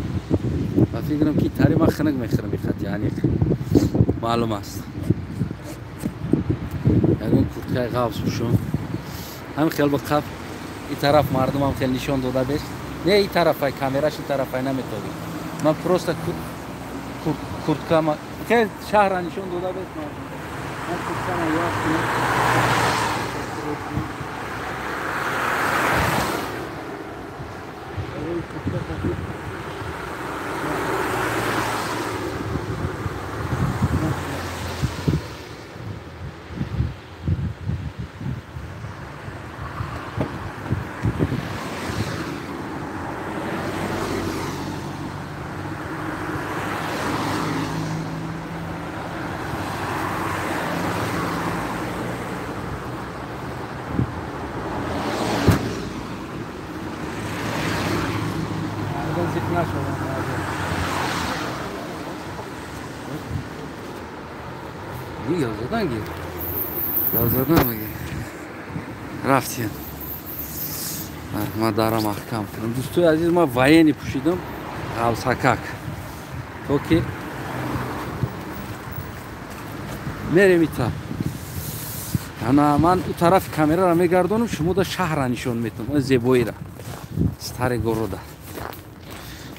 [SPEAKER 1] Ба фикрам ки тари ман хунук мехӯрам, ихати аниқ маълум аст. Ягон курткаи ғафз пӯшам. Ҳамин хел ба қаф и тараф мардумам хел нишон дода бест. Не, и тарафай камераш, и тарафай наметобӣ. Ман просто курткама хел шаҳра нишон дода бест. Ман курткама ёд кунам. Рафтем. Ман дара маҳкам кунам. Дӯстои азиз, ман военный пӯшидам, ғалсакак. То ки мерем ита. Ана ман у тарафи камераро мегардонам, шумо да шаҳра нишон метам, зебоира. Старый города.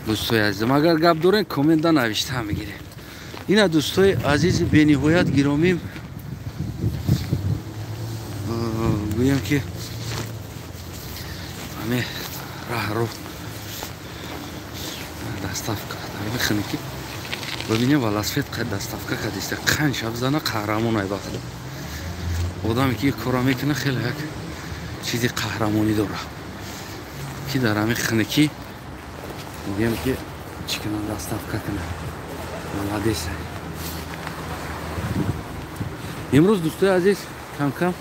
[SPEAKER 1] Дӯстои азизам, агар гап дорем, коммента навишта мегирем. Ина дӯстои азизи бениҳоят гиромим, гӯям ки ҳаме раҳро доставка бихӯнем ки Бибинем велосипед қад доставка кардиста. Қанч шаб зана қаҳрамон ай бахуда. Одаме ки кора мекунад хеле як чизи қаҳрамонӣ дорад. Ки дар ҳамин хунукӣ мегӯям ки чӣ кунам доставка кунам. Молодец. Имрӯз дӯстои азиз кам-кам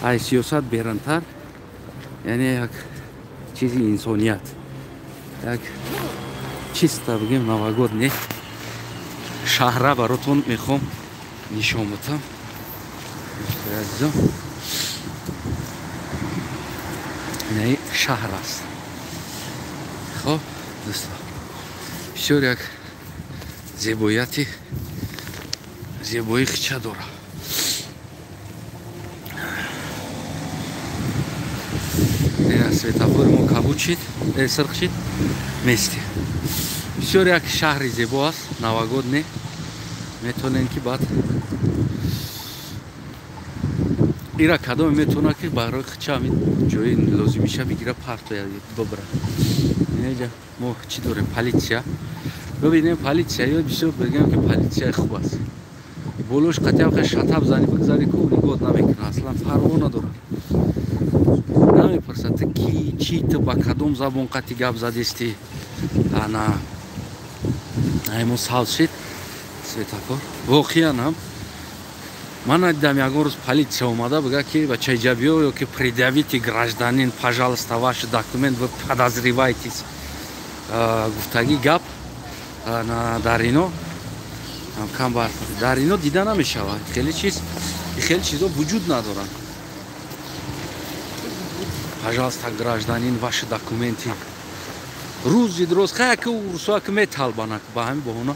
[SPEAKER 1] ай сиёсат берунтар, яъне як чизи инсоният, як чисто бигем новогодний шаҳра баротон мехоҳам нишон бутам. Дӯстои азизон, инаи шаҳр аст. Хоб дӯсто, бисёр як зебоияти зебоии хича дорад. Светофори мо кабуд шид, сирх шид, мести. Бисёр як шаҳри зебо аст, новогодний. Метавонем ки баъд ира кадоме метавонад ки барои хича ҳамин ҷои лозимиша бигира, партоя бибара. Инҷа мо чӣ дорем? Полиция. Бибинем полиция, ё бисёр бигем ки полиция хуб аст. Болош қатъиан хел шатаб зани бигзари ку нигоҳ намекунад, аслан парво надорад. Намепурсад ту ки, чӣ, ту ба кадом забон қатъи гап задистӣ. Ана мо савз шид светофор. Воқеан ҳам ман надидам ягон рӯз полиция омада бигӯяд ки бачаи ҷа биё ё ки предъявите гражданин, пожалуйста, ваш документ, вы подозреваетесь. Гуфтагӣ гап дар ино кам бар дар ино дида намешавад. Хеле чиз, хеле чизо вуҷуд надоранд. Пожалуйста, гражданин, ваши документы. Рӯзи дроз хая ки урусо ки металбанак ба ҳамин баҳона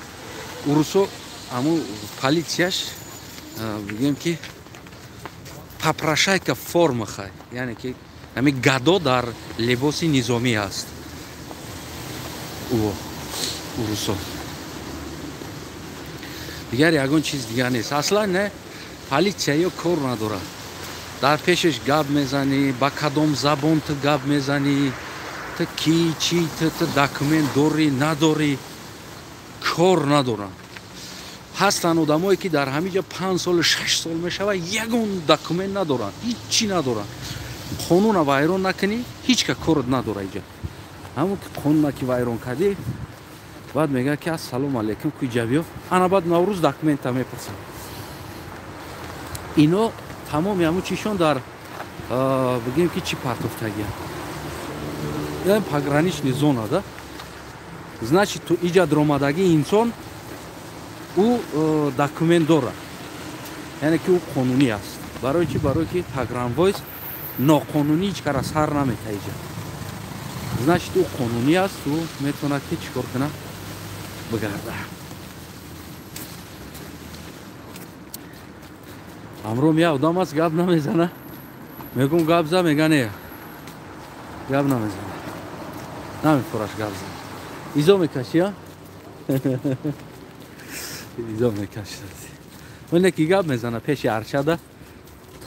[SPEAKER 1] урусо ҳамун полицияш бигӯем ки попрошайка форма хай, яъне ки ҳамин гадо дар либоси низомӣ аст. Ӯ урусо дигар ягон чиз дигар нест. Аслан не, полиция ё кор надорад. Дар пешаш гап мезанӣ, ба кадом забон ту гап мезанӣ, ту ки, чӣ, ту документ дорӣ, надорӣ, кор надоранд. Ҳастанд одамое ки дар ҳамин ҷо 5 сол, 6 сол мешавад, ягон документ надоранд, ҳеҷ чӣ надоранд. Қонуна вайрон накунӣ, ҳеҷ ка корот надорад иҷа. Ҳамон ки қонуна ки вайрон кардӣ, баъд мегӯяд ки ассалому алайкум, ку иҷа биё. Ана баъд Наврӯз документа мепурсанд. Ино тамоми ҳамун чишон дар бигӯем ки чӣ партофтагианд. Ин пограничный зона, да? Значит, ту иҷа даромадагии инсон ӯ документ дорад, яъне ки ӯ қонунӣ аст. Барои чӣ? Барои ки погранвойск ноқонунӣ ҳеҷ кара сар намета иҷа. Значит, ӯ қонунӣ аст, ӯ метавонад ки чӣ кор кунад? Бигарда. Ҳамроҳам як одам аст, гап намезана. Мегӯм гап за, мега не. Гап намезана. Намефураш гап зан. Изо мекашӣ, а? Изо мекашӣ. Оне ки гап мезана пеши арчада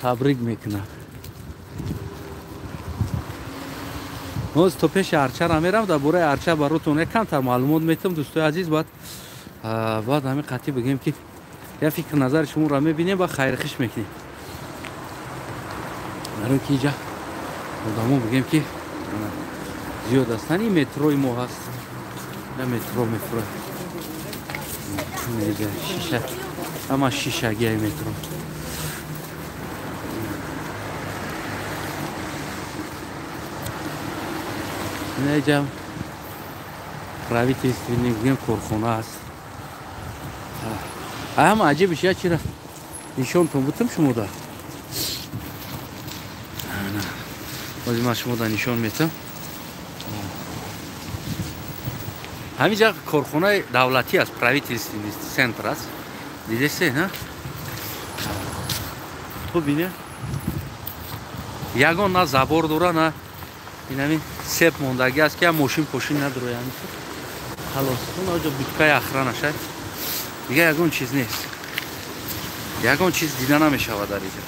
[SPEAKER 1] табрик мекунад. Ҳоз то пеши арчара мерам, дар бораи арча баротон як камтар маълумот метам, дӯстои азиз. Баъд ҳамин қатъӣ бигӯем ки я фикр назари шуморо мебинем ва хайрхиш мекунем. Барои ки иҷа одамо бигӯем ки зиёд ҳастанд. Ин метрои мо ҳаст. Я метро мефурад. Иҷа шиша, ҳама шишагиаи метро. Иҷа правительственный бигӯем корхона аст. Ҳама аҷибиш я чира нишонтон бутам шумода. Бози ман шумода нишон метам. Ҳамин ҷа корхонаи давлатӣ аст, правительственный центр аст. Дидесте, на? Ту бине. Ягон на забор дора, на инами сеп мондагӣ аст ки мошин пошин надороя. Халос, онаҷо будкаи охрана шай. Дигар ягон чиз нест. Ягон чиз дида намешавад дар иҷа.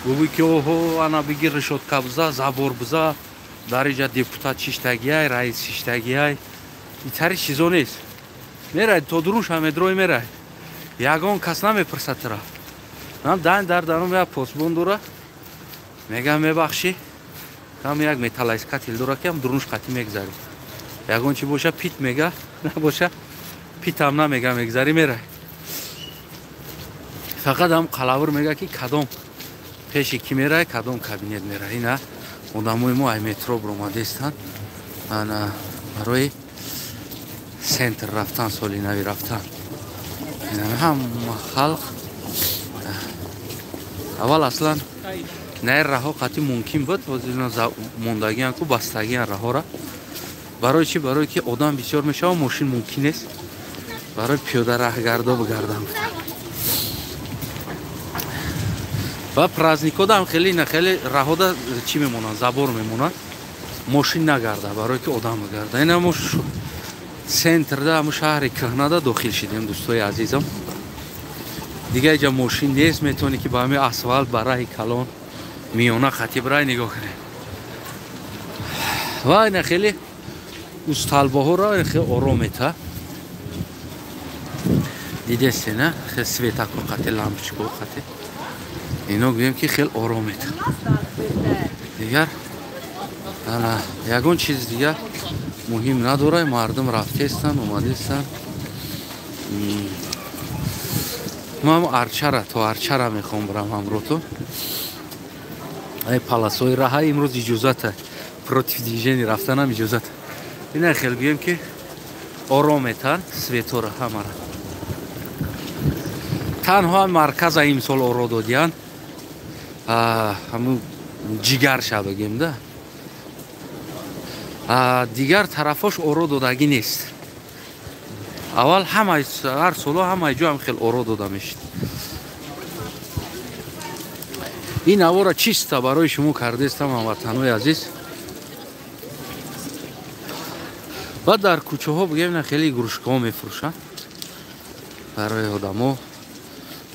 [SPEAKER 1] Гӯӣ ки оҳо, ана бигир решотка биза, забор биза, дар иҷа депутат шиштагиай, раис шиштагиай. Итари чизо нест. Мерай то дурунша медрой мерай. Ягон кас намепурсад тура. Нам дан дар дарум як посбон дора. Мегам мебахшӣ. Там як металлоискатель дора ки ҳам дурунш қатӣ мегзарӣ. Ягон чи боша пит мега, набоша питам намега мегзарӣ мерай. Фақат ҳам қалавр мега ки кадом пеши ки мерай, кадом кабинет мерай. Ина одамои мо ай метро биромадестанд. Ана барои центр рафтан, соли нави рафтан. Ҳама халқ аввал аслан на раҳо қатӣ мумкин буд, мондагиан ку бастагиан раҳора. Барои чи? Барои ки одам бисёр мешава, мошин мумкин нест. Барои пиёда раҳгардо бигардам. Ва праздникода ҳам хеле на хеле раҳода чӣ мемонанд, забор мемонанд, мошин нагарда, барои ки одам бигарда. Ина мо центрда, ҳамун шаҳри кӯҳнада дохил шидем, дӯстои азизам. Дига иҷа мошин нест, метавонӣ ки ба ҳамин асфалт, ба раҳи калон миёна хати бирай, нигоҳ кунед. Ва ина хеле усталбоҳоро хеле ором мета. Дидесте, на? Хеле светако қати, лампочко қати. Ино гӯем ки хеле ором мета. Дигар ана ягон чиз дигар муҳим надорад, мардум рафтестанд, омадестанд. Ман арчара то арчара мехоҳам бирам ҳамрото. Ай паласои раҳа имрӯз иҷозата, против движения рафтанам иҷозата. Ина хел гӯем ки ором метан светора ҳамара. Танҳо марказа имсол оро додиян, ҳамун ҷигарша бигем да. Дигар тарафош оро додагӣ нест. Аввал ҳамаи ҳар соло ҳамаи ҷо ҳам хел оро дода мешид. Ин авора чиста барои шумо кардестам, ҳамватанои азиз. Ва дар кӯчаҳо бигем на хеле игрушкаҳо мефурӯшанд барои одамо,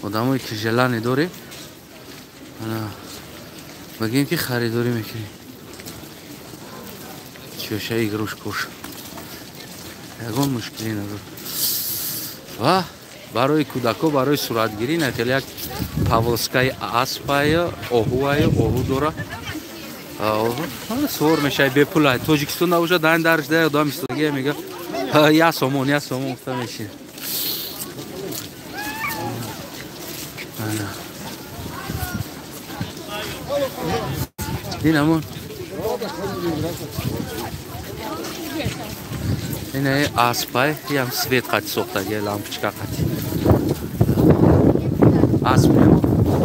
[SPEAKER 1] одамое ки желание дорем, бигем ки харидорӣ мекунем. Чӯша игрушкош ягон мушкилӣ надорад. Ва барои кӯдако, барои суратгирӣ на хеле як павоскаи аспая, оҳуая, оҳу дора. Сувор мешавад бепула. Тоҷикистон набошад, дан дарш да одам истодагия мега я сомон, я сомон гуфта мешин. Ин ҳамон ин аспай, ям свет қати сохтагия, лампочка қати. Асп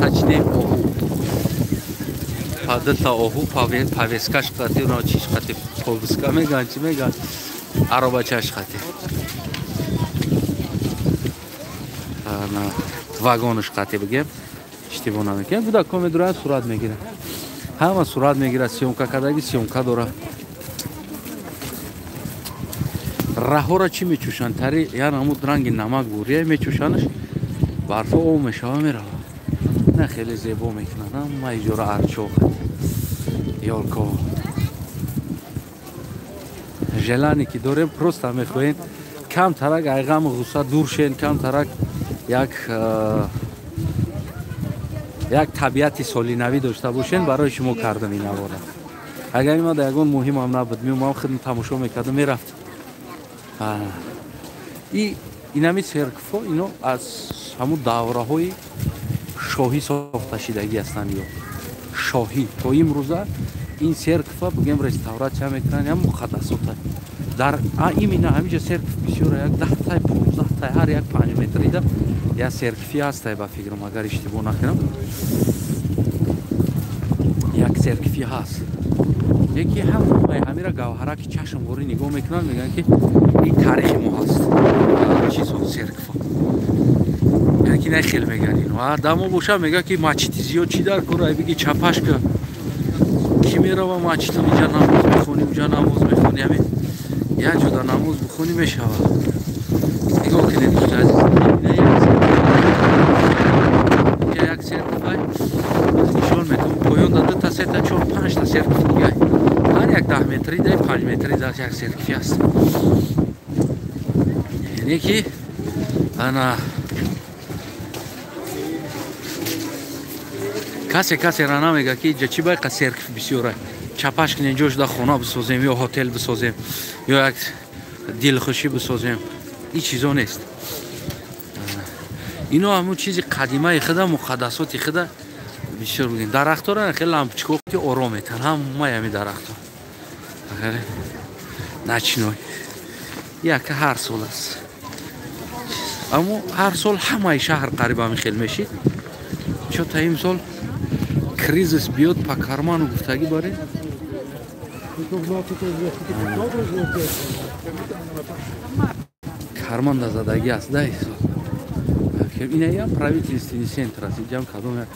[SPEAKER 1] тачне оҳу. Падата оҳу повескаш қати, уна чиш қати, повеска меган, чи меган, аробачаш қати. Вагонаш қати бигем, иштибоҳ намекунем. Кӯдакҳо медуранд, сурат мегиранд. Ҳама сурат мегирад, съёмка кардаги съёмка дорад. Раҳоро чӣ мечӯшанд? Тари ян ҳамун ранги намак бурия мечӯшанаш, барфо об мешава меравад. На хеле зебо мекунанд, ҳама иҷора арчо қати, ёлко. Желание ки дорем, просто мехоҳем камтарак айғаму ғусса дур шен, камтарак як табиати солинавӣ дошта бошен, барои шумо кардам ин навора. Агар имада ягон муҳимам набуд, меомам худм тамошо мекардам, мерафтам. Инами церквҳо ино аз ҳамун давраҳои шоҳӣ сохташидагӣ ҳастанд. Ё шоҳӣ то имрӯза ин церква бигем реставратсия мекунанд, ям муқаддасота. Дар именно ҳаминҷа церкв бисёр, як 10 тай, 15 тай, ҳар як 5 метрида як церкви ҳастай, ба фикрам, агар иштибоҳ накунам, як церкви ҳаст. Яке ҳамаи ҳамира гавҳараки чашмворӣ нигоҳ мекунанд, мегӯянд ки ин таърихи мо ҳаст, чизо церква. Яъне ки не хел мегӯянд ино. Дамо боша мегӯяд ки мачити зиёд чӣ дар кор, ай биги чапашка ки мерава мачитон, инҷа намоз мехонӣ, унҷа намоз мехонӣ, ҳамин як ҷода намоз бихонӣ мешавад. Нигоҳ кунед, дӯсти азиз, инҷа як церква нишон метавон, поён да 2 та, 3 та, 4, 5 та церкви дига. Ҳар як 10 метри да 5 метри да як церкви аст. Неки ана касе рана мега ки иҷа чӣ байқа церковь бисёра чапаш кунем, ҷо шуда хона бисозем ё ҳотел бисозем ё як дилхушӣ бисозем. Ин чизо нест. Ино ҳамун чизи қадимаи худа, муқаддасоти худа бисёр будем. Дарахтора хеле лампочко ки ором метан, ҳамаи ҳами дарахто. Начиной. Яка ҳар сол аст. Аммо ҳар сол ҳамаи шаҳр қариб ҳами хел мешид. Чо та имсол кризис биёд па карману гуфтагӣ барем. Карман да задагӣ аст да исол. Инаям правительственный центр аст. Иҷам кадом як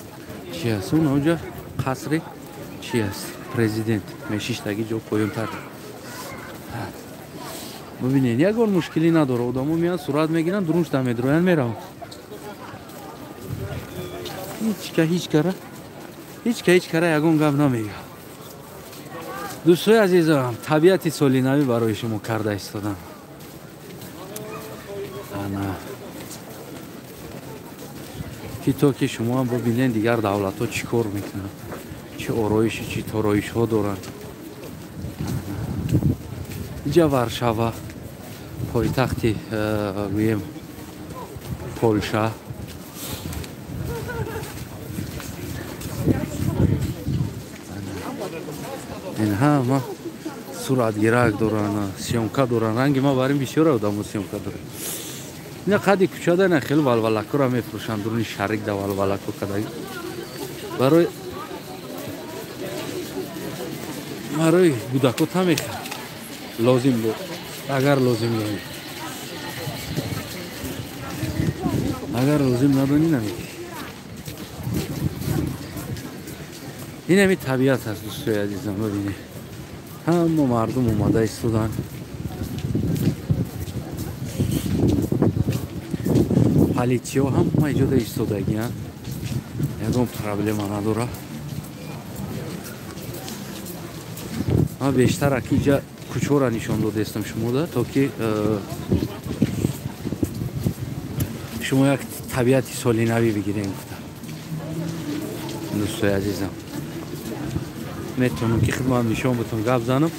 [SPEAKER 1] чи аст? Он онҷа қасри чи аст? Президент мешиштаги ҷо поёнтар. Бибинед, ягон мушкилӣ надора. Одамо меянд, сурат мегиранд, дурун шуда медроянд, мераванд. Ҳеҷ кара ягон гап намегӯяд. Дӯстои азизам, табиати соли навӣ барои шумо карда истодам. Ана ки то ки шумо ҳам бибинед дигар давлатҳо чӣ кор мекунанд, чӣ ороиши, чӣ тороишҳо доранд. Иҷа Варшава, пойтахти гӯем Полша. Ин ҳама суратгирак доранд, съёмка доранд. Ранги ма барин бисёр одамо съёмка доранд. Ина қади кӯчада ина хеле валвалакура мефурӯшанд, дуруни шарик да валвалаку кадаги. Барои кӯдако тамехӯрад. Лозим буд, агар лозим донӣ. Агар лозим надонӣ намегирӣ. Ин ҳами табиат аст, дӯстои азизам, бибинед. Ҳама мардум омада истоданд. Полициё ҳама иҷода истодагианд. Ягон проблема надорад. Ман бештар аки иҷа кӯчора нишон додестам шумода, то ки шумо як табиати соли навӣ бигирем гуфта. Дӯстои азизам, метавонам ки хидмат нишон бутам, гап занам.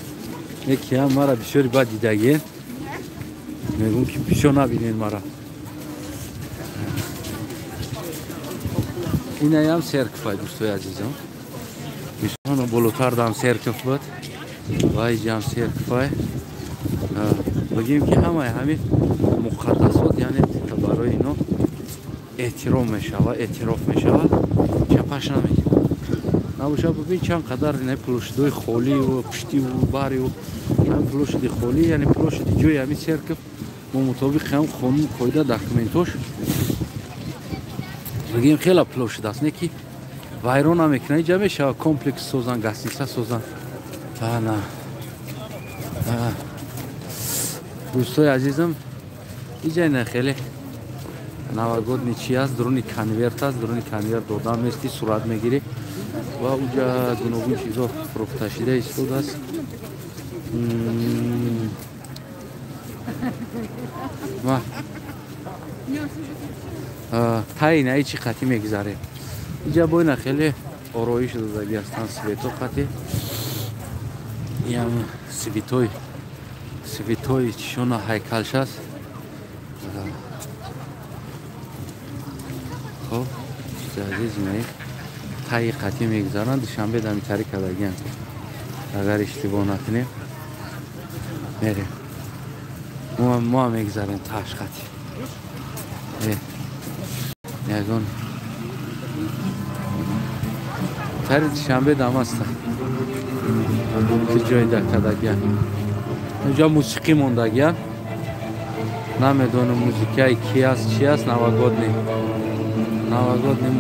[SPEAKER 1] Якиам мара бисёри бад дидагиен. Мегӯм ки бисёр набинед мара. Инаям церковь, дӯстои азизам. Мисолан болотар дам церковь буд. Ва иҷам церковь. Бигем ки ҳамаи ҳамин муқаддасот, яъне барои ино эҳтиром мешавад, эътироф мешавад, чапаш намекунад. Набошад, бибин чанд қадар ина площадҳои холию пуштиву барию ҳамин площади холӣ, яъне площади ҷои ҳамин церковь мо мутобиқи ҳам қонун қоида документош бигем хела площад аст, не ки вайрон намекунад. Иҷа мешавад комплекс созанд, гостиница созанд. Ана дӯстои азизам, иҷа ина хеле новогодний чи аст, дуруни конверт аст, дуруни конверт додан мести, сурат мегирӣ ва уҷа гуногун чизо фурӯхта шида истодааст. Ва таи инаи чӣ қатӣ мегузарем. Иҷа бо ина хеле ороиш додагӣ ҳастанд, свето қатӣ. Иам свитой чишона ҳайкалш аст. Хоб, азиз, инаи таи қатӣ мегузаранд. Душанбе дамитарӣ кардагианд. Агар иштибоҳ накунем, мерем. Мо ҳам мегузарем таш қатӣ. Ягон тари душанбе дам аста ки ҷои дакадагианд. Инҷа мусиқӣ мондагианд. Намедонам музикаи ки аст, чи аст, новогодний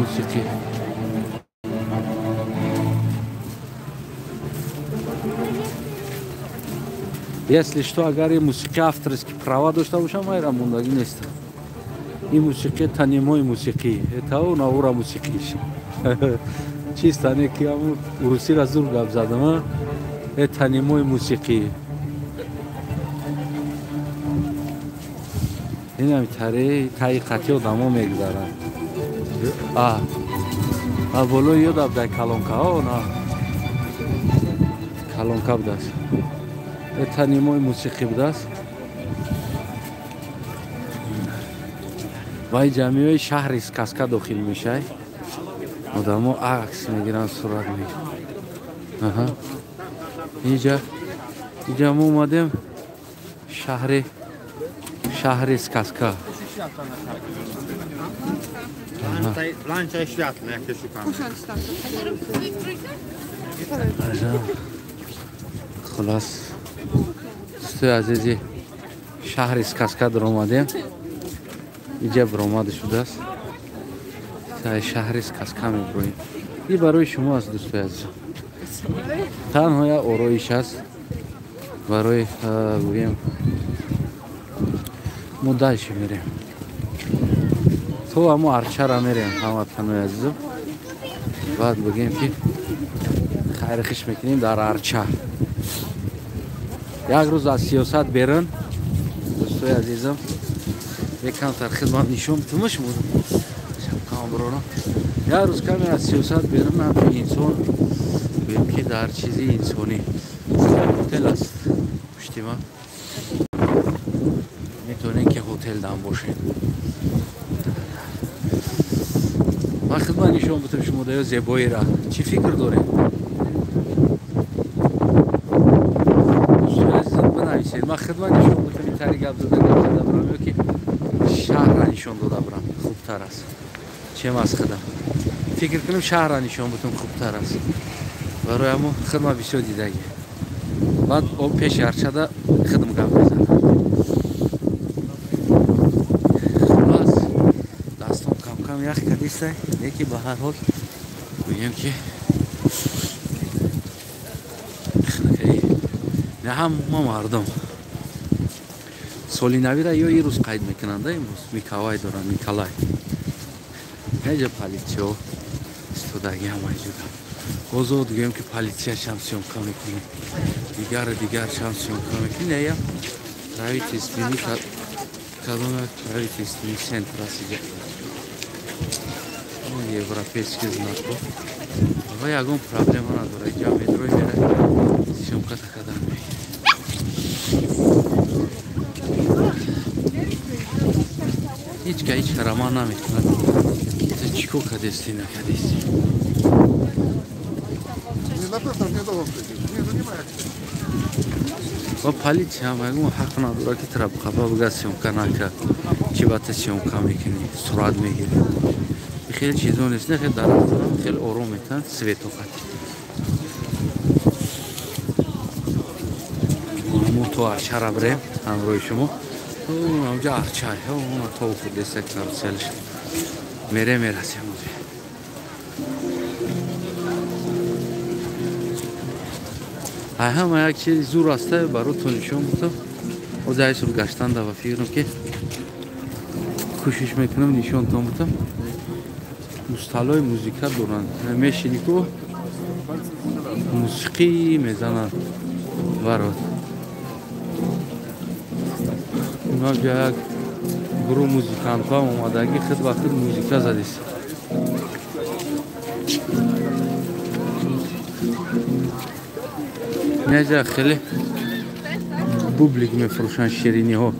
[SPEAKER 1] мусиқӣ. Если что, агар ин мусиқӣ авторский права дошта бошам, майра мондагӣ нестам. Ин мусиқӣ танимои мусиқӣ, это он аура мусиқиш. Чисто не ки ҳамун урусиро зур гап задам, а? Это не мой мусиқӣ. Ин тари таи қати одамо мегузаранд. А болои ёд абдай калонкаҳо на калонка будааст. Это нимои мусиқӣ будааст. Ва ҷамъиҳои шаҳри Сказка дохил мешавад. Одамо акс мегиранд, сурат мегиранд. Аҳа. Инҷа мо омадем шаҳри Сказка. Хулас, дӯстои азизи, шаҳри Сказка даромадем. Инҷа баромада шудааст. Шаҳри Сказка мебироем. И барои шумо аст, дӯстои азиз. Танҳо як ороиш аст барои гӯем. Мо дальше мерем. То ҳамо арчара мерем, ҳамватанои азизам. Баъд бигем ки хайри хиш мекунем дар арча. Як рӯз аз сиёсат берун, дӯстои азизам, якамтар хидмат нишон битумаш шабкам бирорам. Як рӯз каме аз сиёсат берун, ҳамчун инсон гӯем ки дар чизи инсонӣ. Ҳотел аст пушти ман, метавонем ки ҳотел дам бошем. Ман хидмат нишон битум шумо даё зебоира. Чӣ фикр доред? Бинависед. Ман хидмат нишон битум ин тари гап зада бирам ё ки шаҳрра нишон дода бирам хубтар аст. Чем аз худам фикр кунем, шаҳрра нишон битум хубтар аст. Барои ҳамо хидмат бисёр дидагӣ. Баъд пеши арчада хидм гап мезанам. Хулас, дастом кам-кам ях кадистай, леки ба ҳар ҳол гӯем ки не ҳама мардум соли навира ё ин рӯз қайд мекунанд, имрӯз Миколай доранд, Николай. Неҷа политсиё истодаги ҳамаи ҷуда. Озод гӯем ки политсия шам съёмка мекунад, дигару дигар шам съёмка мекунад. Нея правительственный, кадом як правительственный центр аст иҷа. Европейский знакҳо. Ва ягон проблема надорад. Иҷа метрои мера съёмка такадан мегирад. Ҳеҷ ка ҳеҷ роман намекунад. Чӣ кор кардести, накардести? Ва политсия ҳам ягон ҳақ надорад ки тура қафа бигӯяд съёмка накард. Чӣ ба ту съёмка мекунӣ, сурат мегирӣ. Хеле чизо нест, не, хеле дарахтон хеле ором метаванд, светоқат. Мо то арчара бирем ҳамроҳи шумо. Онҷа арча, она то худеса каруселш. Мерем, мерасем ози. Ай ҳама як чизи зур аста баротон нишон бутам. Ози ай сур гаштан да ва фикрам ки кӯшиш мекунам нишонтон бутам. Мусталои музика доранд. Мешини ку мусиқӣ мезананд барот. Инҷа як гурӯҳ музикантҳо омадагӣ худ ба худ музика задист. Инҷа хеле бублик мефурӯшанд, шириниҳо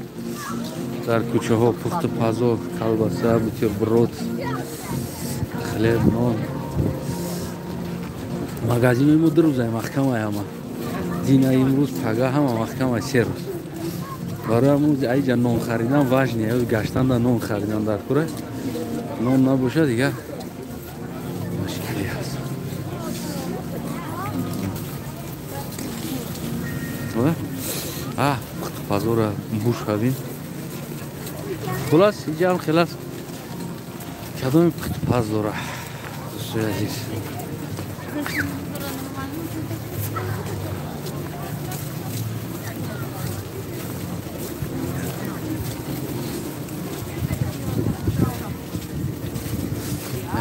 [SPEAKER 1] дар кӯчаҳо, пухту пазо, колбаса, бутерброд, хлеб, нон. Магазинои мо ду рӯза маҳкамай ҳама. Дина имрӯз, пага ҳама маҳкамай, се рӯз. Барои ҳамон айҷа нон харидан важне, гаштан да нон харидан дар кура. Нон набошад дигар мушкилӣ аст. Пухтупазора буш ҳабин. Хулас, инҷа ҳам хелас кадоми пухтупаз дора, дӯстои азиз.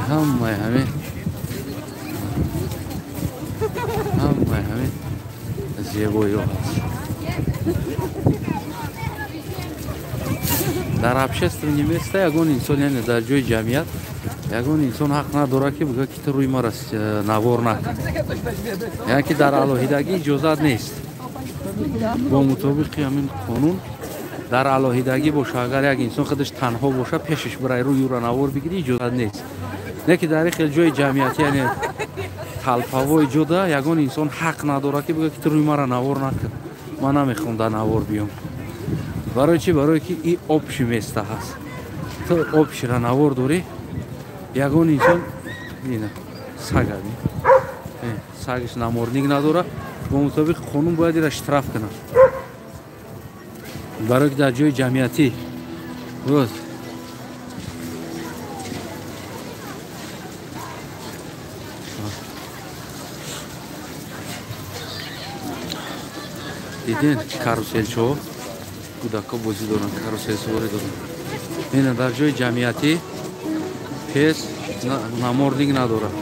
[SPEAKER 1] Ҳамаи ҳамин зебоиҳо ҳаст. Дар общественном месте ягон инсон, яъне дар ҷои ҷамъият ягон инсон ҳақ надорад, ки бигӯяд, ки ту рӯи мара навор накун. Яъне ки дар алоҳидагӣ иҷозат нест. Бо мутобиқи ҳамин қонун дар алоҳидагӣ боша, агар як инсон худаш танҳо боша, пешаш бирай рӯи ӯро навор бигирӣ, иҷозат нест. Не ки дар хел ҷои ҷамъиятӣ, яъне талпавои ҷода ягон инсон ҳақ надорад, ки бигӯяд, ки ту рӯи мара навор накун, ман намехоҳам дар навор биём. Барои чӣ? Барое ки и общий место ҳаст. Ту общийра навор дорӣ, ягон инсон ина сага сагиш намордник надора, бо мутобиқи қонун бояд ира штраф кунад. Барое ки дар ҷои ҷамъиятӣ вот диден каруселчо кӯдакҳо бозӣ доранд, каруселсуворӣ доранд. Ина дар ҷои ҷамъиятӣ пес намордник надорад.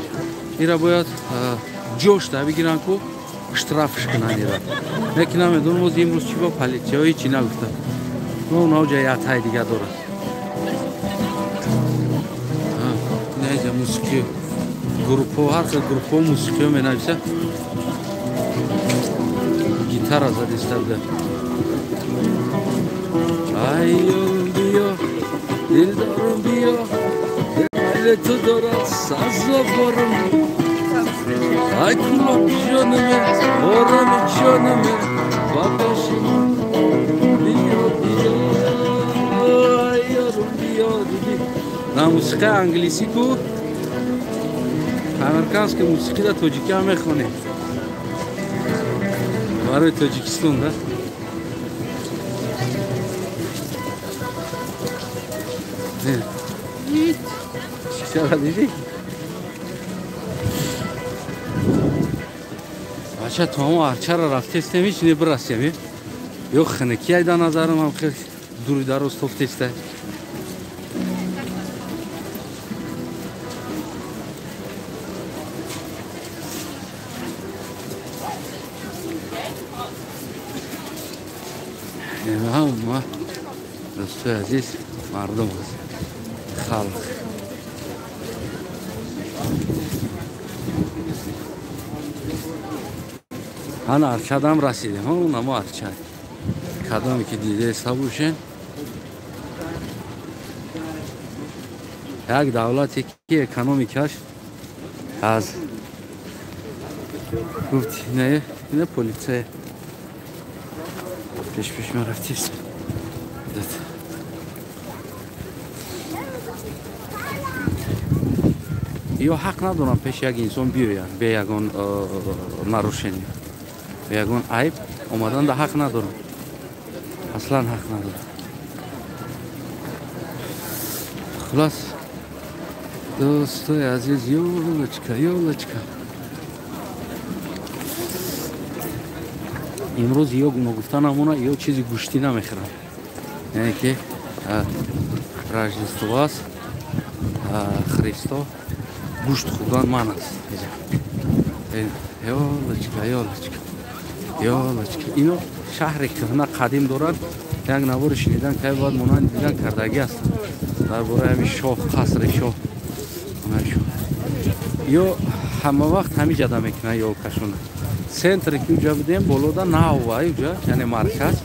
[SPEAKER 1] Ира бояд ҷошта бигиранд ку штрафш кунанд ира. Лекин намедонам боз имрӯз чӣ ба политсияҳо ҳечи нагуфтанд. Онҳо ҷа ятҳаи дига дорад. Инаҷа мусиқӣ группҳо, ҳар хел группҳо мусиқиҳо менависад. Гитара задиста буда. Ай биё, дилдорум биё, дили ту дорад сазоворум. Ай кулоб ҷонаме, орами ҷонаме, ба пеши биё, биё, ай ёрум биё, диди. На мусиқаи англисӣ ку, американский мусиқӣ да тоҷикӣ ҳам мехонем. Барои Тоҷикистон, да? Чара дидӣ? Бача, то ҳамо арчаро рафтестем, ҳеч не бирасем. Ё хинакӣ айда назарам ҳам хел дури дароз тофтеста. Ҳама дӯстои азиз, мардум аст, халқ. Ана арчадам расидем. Намо арча. Кадоме ки дидаеста бошен, як давлате ки экономикаш аз гуфти не, не полиция пеш мерафтист. Ё ҳақ надорам пеши як инсон биёянд бе ягон нарушение, бе ягон айб омадан да ҳақ надорам, аслан ҳақ надорам. Хулас, дӯстои азиз, ёлочка, ёлочка. Имрӯз ё ногуфта намона, ё чизи гӯштӣ намехӯрам. Яъне ки Рождество аст, Христо гӯшт хӯрдан ман аст. Ёлочка, ёлочка, ёлочка. Ино шаҳри кӯҳна қадим дорад. Як навори шунидан кай бояд монанд дидан кардагӣ ҳастанд дар бораи ҳамин шоҳ, қасри шоҳ. Ё ҳама вақт ҳамин ҷада мекунанд ёлкашона. Центре ки уҷа будем, болода навва уҷа, яъне марказ,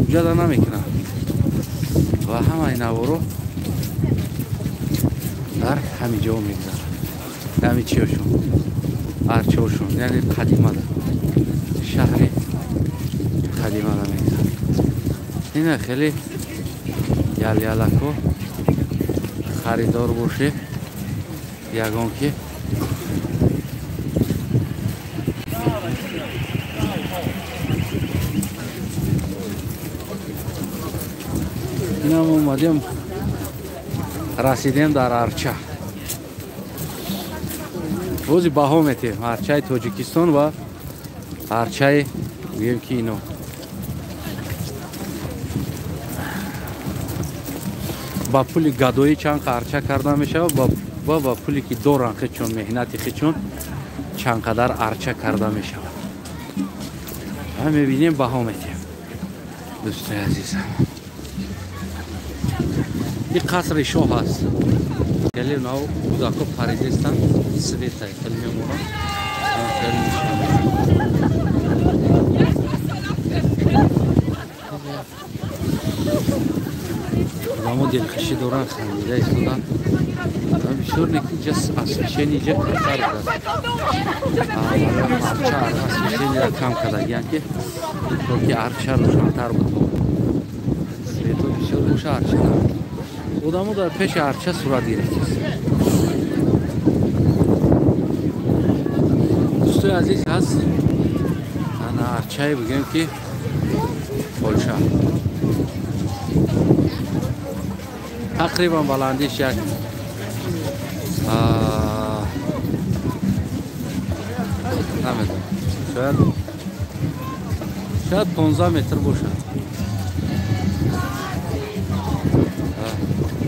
[SPEAKER 1] уҷада намекунанд. Ва ҳамаи наворо дар ҳамин ҷо мегузарад. Ҳамин чиёшон, арчаошон, яъне қадимада, шаҳри қадимада мегузарад. Ина хеле ялялако харидор боше, ягон ки инам омадем, расидем дар арча. Бози баҳо метем арчаи Тоҷикистон ва арчаи гӯем ки ино. Ба пули гадоӣ чанд арча карда мешавад ва ба пуле ки доранд хечон, меҳнати хечон чанд қадар арча карда мешавад. Мебинем, баҳо метем, дӯстои азизам. Ин қасри шоҳ аст. Хеле нав кӯдако паридестанд, света хеле мемонанд. Хеле нишон. Одамо дилхушӣ доранд, хандида истоданд. Бисёр не ки ҷа освещение ҷа камтар будааст. Арча освещениеро кам кардагиянд ки то ки арча рӯшантар буд. Свето бисёр боша арча. Одамо дар пеши арча сурат гирифтааст. Дӯстои азиз, ҳаст ана арчае бигӯем ки Полша. Тақрибан баландиш як намедонам, шояд 15 метр бошад.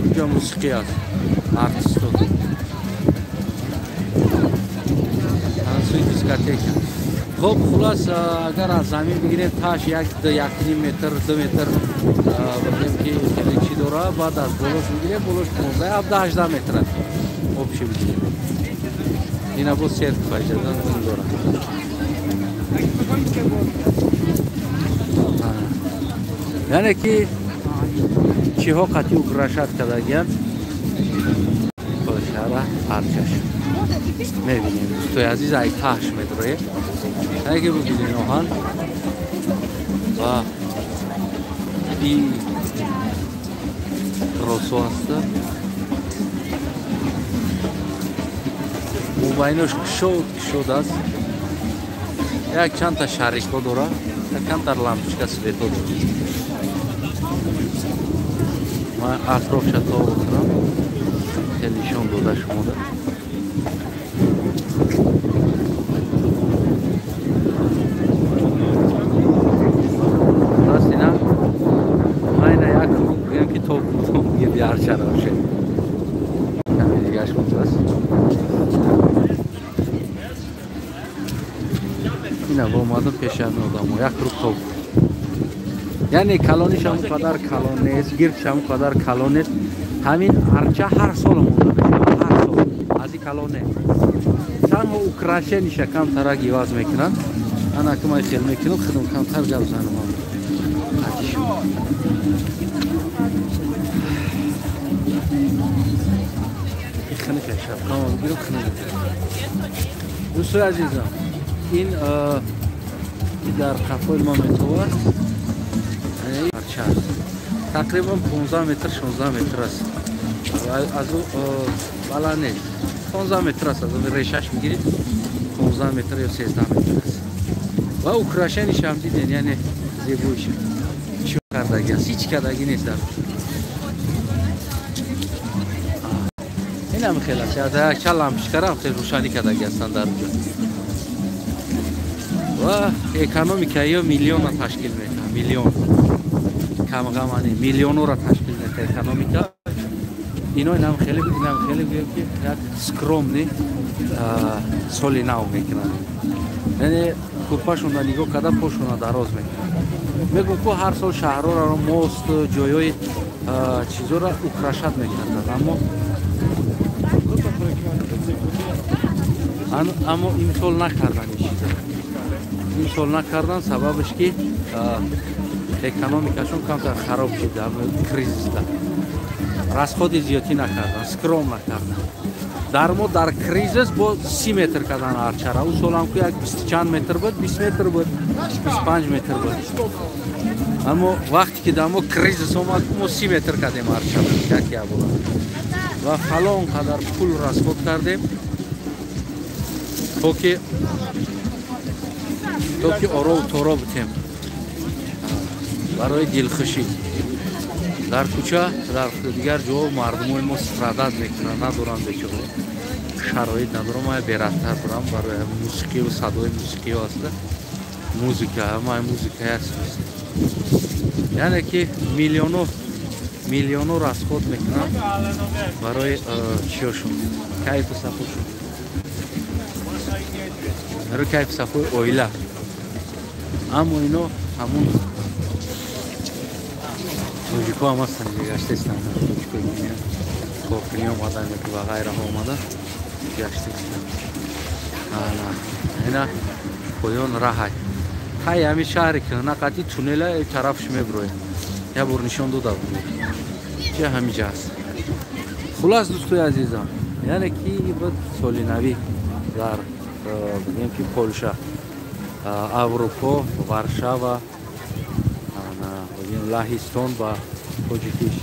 [SPEAKER 1] Инҷо мусиқӣ аст, артистот, сӯи дискотека. Хоб, хулас, агар аз замин бигирем, таш 1.5 метр, 2 метр бигирем ки хеле чӣ дора, баъд аз болош бигирем, болош 15-17 метр аст. Обши бигирем. Ина бо церква иҷозат дорад. Яъне ки чиҳо қатъи украшат кардагиянд. Шаҳра арчаш мебинем, дӯстои азиз, ай таҳш медроем. Яъне ки бибинем оҳан ва и росо аст. Мобайнош кушод кушод аст. Як чандта шарикҳо дора, як чандта лампочка светҳо дора. Ман атрофша то бихӯрам, хеле нишон дода шумода. Раст ина ман ина як круг бигӯям ки то гирди арчара бошед. Каме дигаш мондааст. Ина омадам пеши ҳамин одамо, як круг то. Яъне калониш ҳам қадар калон нест, гирдш ҳам қадар калон нест. Ҳамин арча ҳар сол монда мешавад, ҳар сол. Аз ин калон нест. Танҳо украшениша камтарак иваз мекунанд. Ана ки ман хел мекунам, худам камтар гап занам. Қатиш. Хиника шапкама бигирам, хиника. Дӯстои азизам, ин дар қафои мо метовад. Арча аст. Тақрибан 15 метр, 16 метр аст. Аз ӯ баланд нест. 15 метр аст, аз ӯ решаш мегиред 15 метр ё 13 метр аст. Ва украшениш ҳам диден, яъне зебоиш чӣ кардаги аст, ҳеҷ кардаги нест дар. Инам хел аст, чанд лампочкара хел рӯшанӣ кардаги ҳастанд дар ҷо. Ва экономика ё миллиона ташкил мекунад, миллион. Камғамани миллионро ташкил мекунад экономика. Ино инам хеле гӯем ки як скромный соли нав мекунанд. Яъне кӯрпашонро нигоҳ карда пошонро дароз мекунанд. Мегӯм ку ҳар сол шаҳрҳоро, мост, ҷойҳои чизоро украшат мекарданд, аммо имсол накарданд ин чизро. Имсол накарданд, сабабаш ки экономикашон камтар хароб шуд дар кризисда. Расходи зиёдӣ накарданд, скром накарданд. Дар мо дар кризис бо 30 метр кардан арчара. Ӯ солам ку як 20 чанд метр буд, 20 метр буд, 25 метр буд. Аммо вақте ки дар мо кризис омад, мо 30 метр кардем арчара, як ябора. Ва фалон қадар пул расход кардем то ки орову торо бутем барои дилхушӣ. Дар кӯча, дар дигар ҷо мардумои мо страдат мекунанд, надоранд бечора, шароит надорам. Ман бераттар бурам барои мусиқиву садои мусиқиҳо аст. Музыка, ҳамаи музыка аст. Яъне ки миллионо расход мекунанд барои чиёшон, кайфу сафошон, барои кайфу сафои оила. Аммо ино ҳамун Тоҷико ҳам ҳастанд, гаштаистанд. Тоҷико коркунӣ омадан ёки ва ғайраҳо омада гаштаистанд. Ана ина поён раҳай. Ҳай ҳамин шаҳри кӯҳна қати туннела тарафш меброяд. Як бор нишон дода будем. Ча ҳамиҷа аст. Хулас дӯстои азизам, яъне ки буд соли навӣ дар бигем ки Полша, Аврупо, Варшава, бигем Лаҳистон ба тоҷикиш.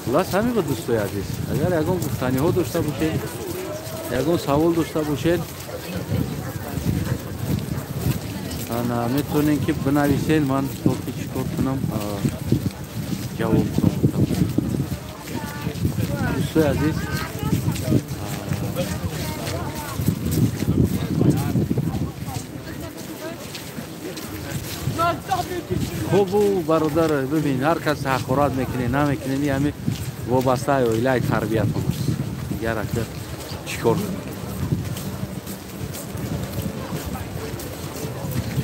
[SPEAKER 1] Хулас ҳамин буд дӯстои азиз. Агар ягон гуфтаниҳо дошта бошед, ягон савол дошта бошед, метавонем ки бинависед, ман то ки чӣ кор кунам ҷавоб додам. Дӯстои азиз, хубу бародар, бибин, ҳар кас ҳақорат мекунед, намекунед, ҳами вобастаи оилаи тарбиятон аст. Дигар ака чӣ кор кунед?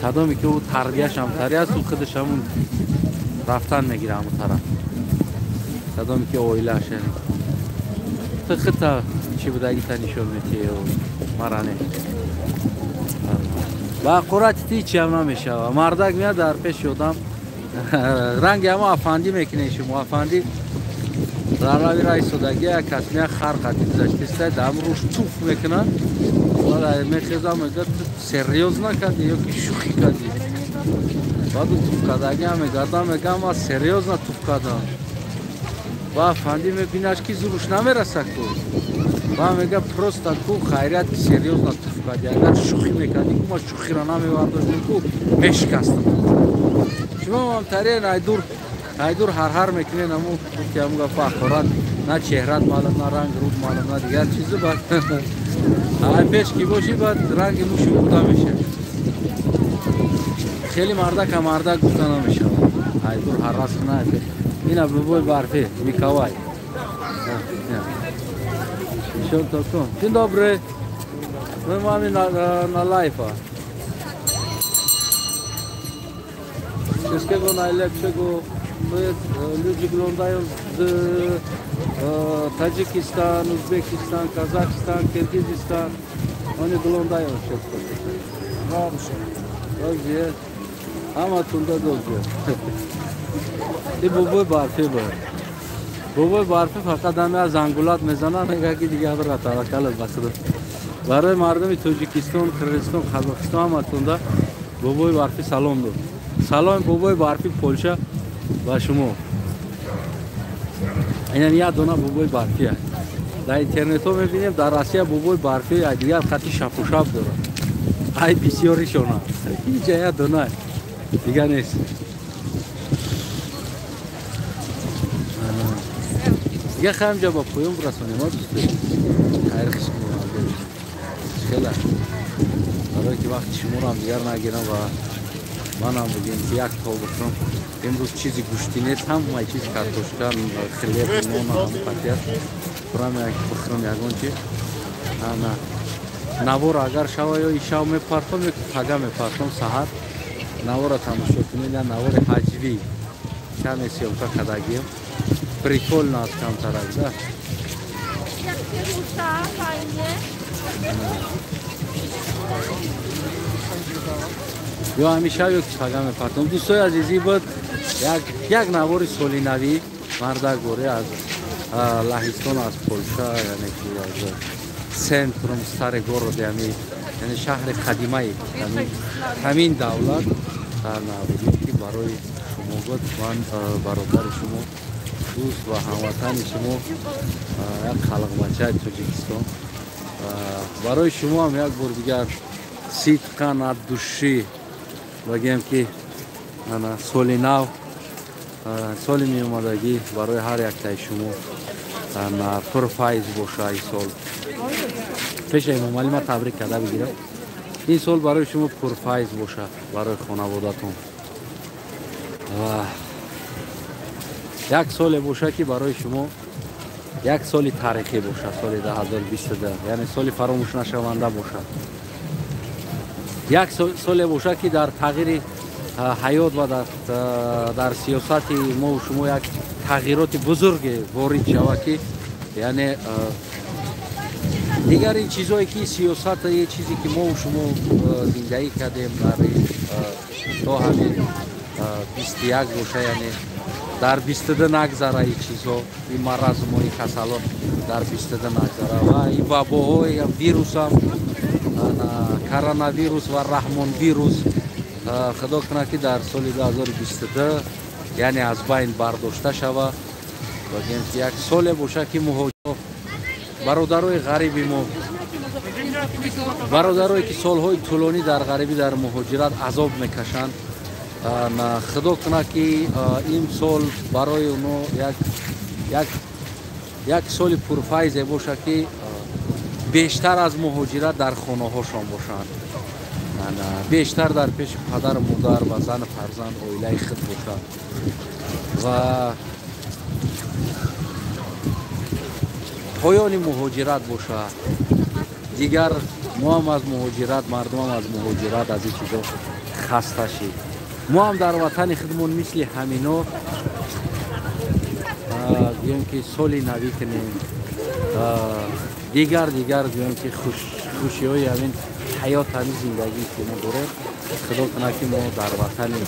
[SPEAKER 1] Кадоме ки ӯ тарбияш ҳамтари аст, ӯ худаш ҳамун рафтан мегира ҳамун тараф. Кадоме ки оилааш, яъне ту худта чӣ будагита нишон метиҳӣ, мара не. Ба ҳақорати ти ҳечиам намешава. Мардак меяд дар пеши одам ранги ҳамо афандӣ мекунед шумо. Афандӣ дар рави ра истодагӣ як кас меяд хар қати гузаштиста, дар ҳамун рӯш туф мекунад. Мехезам, мегӯяд ту серьёзно кардӣ ё ки шӯхӣ кардӣ? Баъду туф кардагиам мегардам, мегӯям ман серьёзно туф кардам. Ба афандӣ мебинаш ки зуруш намераса ку. Ба мегӯяд просто ку хайрият ки серьёзно туф кардӣ. Агар шӯхӣ мекардӣ ку ман шӯхиро намевардоштам ку мешикастам. Шумо ҳамтариен айдур айдур ҳарҳар мекунед, ҳамун гуфти ҳамун гапа ҳақорат, на чеҳрат маълум, на ранг руд маълум, на дигар чизу. Баъд ай пеш ки бошӣ, баъд ранги муши буда мешавад. Хеле мардака мардак гуфта намешавад. Айдур ҳаррас куна. Ина бубои барфӣ Миколай. Нишон кун. Dzień dobry. My mamy na live'a. Wszystkiego najlepszego. To jest, ludzie oglądają z Tadżykistan, Uzbekistan, Kazachstan, Kirgizistan. Oni oglądają wszystko.
[SPEAKER 2] Dobrze.
[SPEAKER 1] Dobrze. Ҳаматунда dobrze. И бобои барфӣ буд. Бобои барфӣ фақат ҳами аз зангулат мезанад, мегӯяд ки дигар бира таваккалат ба Худо. Барои мардуми Тоҷикистон, Қирғизистон, Қазоқистон ҳаматунда бобои барфӣ салом дод. Салом бобои барфӣ Полша ба шумо. Инам як дона бобои барфӣ аст. Дар интернетҳо мебинем, дар Россия бобои барфӣ дигар хати шапушап дорад. Ай бисёришона. Инҷа як дона дигар нест. Дигар хаем ҷа ба поён бирасонем, а дӯсто. Хайр хиш кунем. Хеле. Барои ки вақти шуморо ҳам дигар нагирам ва манам бигем ки як то бихӯрам. Имрӯз чизи гӯштӣ нест, ҳамаи чиз картошка, хлеб, нон ҳам қатӣ аст. Хӯрам як бихӯрам ягон чи. Ана навор агар шава ё ишав мепартом ё ки пага мепартом саҳар. Навора тамошо кунед, я навори ҳаҷвӣ. Каме съёмка кардагием. Прикольно аст камтарак, да?
[SPEAKER 3] Jak się rusza, fajnie.
[SPEAKER 1] Ё ҳамеша ё ки пага мепартом. Дӯстои азизӣ, буд як навори соли навӣ мардак боре аз Лаҳистон, аз Полша, яъне ки аз центрум старый город, яъне шаҳри қадимаи ҳамин давлат ки барои шумо буд. Ман бародари шумо, дӯст ва ҳамватани шумо, як халқбачаи Тоҷикистон. Барои шумо ҳам як бор дигар сидқан от души бигем ки соли нав, соли меомадагӣ барои ҳар яктаи шумо пурфайз боша. Ин сол пеша Эмомалӣ ман табрик карда бигирам. Ин сол барои шумо пурфайз боша, барои хонаводатон. Як соле боша ки барои шумо як соли таърихӣ боша, соли 2022, яъне соли фаромӯшнашаванда бошад. Як соле боша ки дар тағйири ҳаёт ва дар сиёсати мо шумо як тағйироти бузурге ворид шавад, ки яъне дигар ин чизое ки сиёсат, чизе ки мо шумо зиндагӣ кардем дар то ҳамин 21 боша, яъне дар 22 нагзара ин чизҳо, ин маразму ин касало дар 22 нагзара ва ин вабоҳои вирусам, коронавирус ва раҳмонвирус, худо кунад ки дар соли 2022 яъне аз байн бардошта шава ва гӯем ки як соле боша ки муҳоҷир бародарои ғариби мо, бародарое ки солҳои тӯлонӣ дар ғарибӣ, дар муҳоҷират азоб мекашанд, худо кунад ки ин сол барои оно як соли пурфайзе бошад, ки бештар аз муҳоҷират дар хонаҳошон бошанд, бештар дар пеши падару модар ва зану фарзанд, оилаи худ бошад ва поёни муҳоҷират бошад. Дигар мо ҳам аз муҳоҷират, мардумам аз муҳоҷират, аз ин чизо хаста шид. Мо ҳам дар ватани худмон мисли ҳамино гӯем ки соли навӣ кунем, дигар гӯем ки хушиҳои ҳамин ҳаёт, ҳамин зиндагӣ ки мо дорем, худо кунад ки мо дар ватани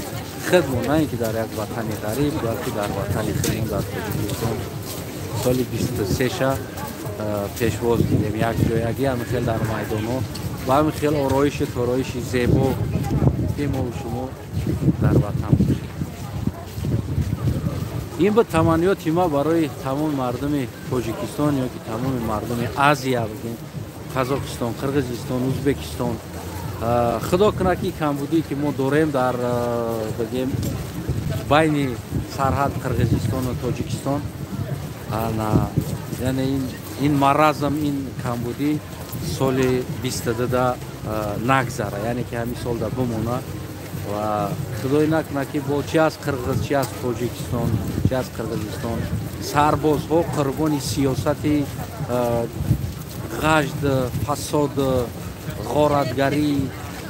[SPEAKER 1] худмон, на ин ки дар як ватани ғариб, балки дар ватани худмон, дар Тоҷикистон соли 23-ша пешвоз гирем якҷоягӣ, ҳамин хел дар майдонҳо ва ҳамин хел ороиши тороиши зебо ки мо шумо дар ватан бошем. Ин буд таманниёти ма барои тамоми мардуми Тоҷикистон ё ки тамоми мардуми Азия, бигем Қазоқистон, Қирғизистон, Ӯзбекистон. Худо кунад ки камбудие ки мо дорем дар бигем байни сарҳад Қирғизистону Тоҷикистон, яъне ин маразм, ин камбудӣ соли 22-да нагзара, яъне ки ҳамин солда бимона ва худое накунад ки бо чи аз қирғиз, чи аз Тоҷикистон, чи аз Қирғизистон сарбозҳо қурбони сиёсати ғажд, фасод, ғоратгарӣ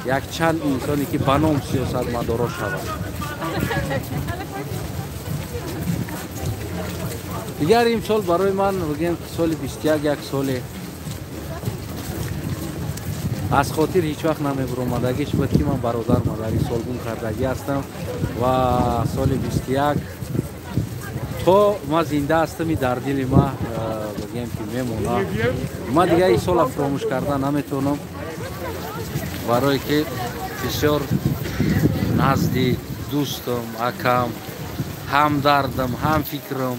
[SPEAKER 1] якчанд инсоне ки ба ном сиёсатмадоро шавад. Дигар имсол барои ман бигем соли 21 як соли аз хотир ҳеҷ вақт намебуромадагиш буд ки ман бародар мадари солгум кардагӣ ҳастам ва соли 21 то ман зинда ҳастам дар дили ма бигем ки мемонад. Ман дигар ин сола фуромӯш карда наметавонам, барое ки бисёр назди дӯстам, акам, ҳамдардам, ҳамфикрам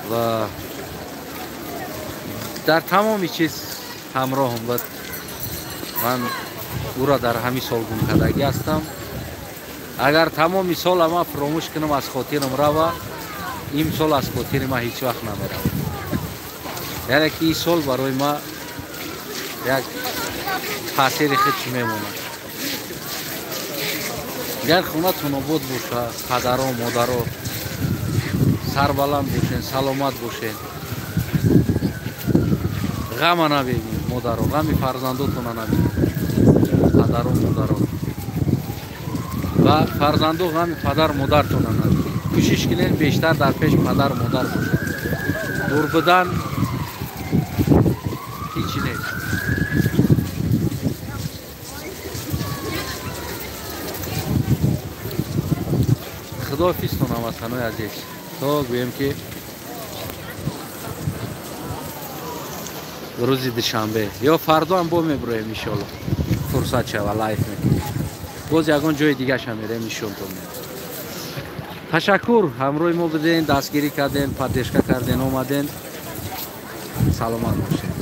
[SPEAKER 1] ва дар тамоми чиз ҳамроҳам буд. Ман ӯро дар ҳамин сол гум кардагӣ ҳастам. Агар тамоми сола ман фуромӯш кунам, аз хотирам рава, имсол аз хотири ман ҳеҷ вақт намеравад. Яъне ки ин сол барои ман як таъсири худш мемонад. Агар хонатон обод бошад, падаро, модаро сарбаланд бошен, саломат бошен, ғама набинед, модаро, ғами фарзандотона набинед, падаро, модаро, ва фарзандо ғами падар модартона набинед. Кӯшиш кунед бештар дар пеш падар модар бошед. Дур будан ҳеҷ нест. Худоҳофизтон, ҳамватанои азиз. То гӯем ки рӯзи душанбе ё фардо ҳам бо мебироем, иншоалло фурсат шава лайф мекунем, боз ягон ҷои дигаша мерем, нишонтон медиҳем. Ташаккур, ҳамроҳи мо буден, дастгирӣ карден, поддержка карден, омаден. Саломат бошед.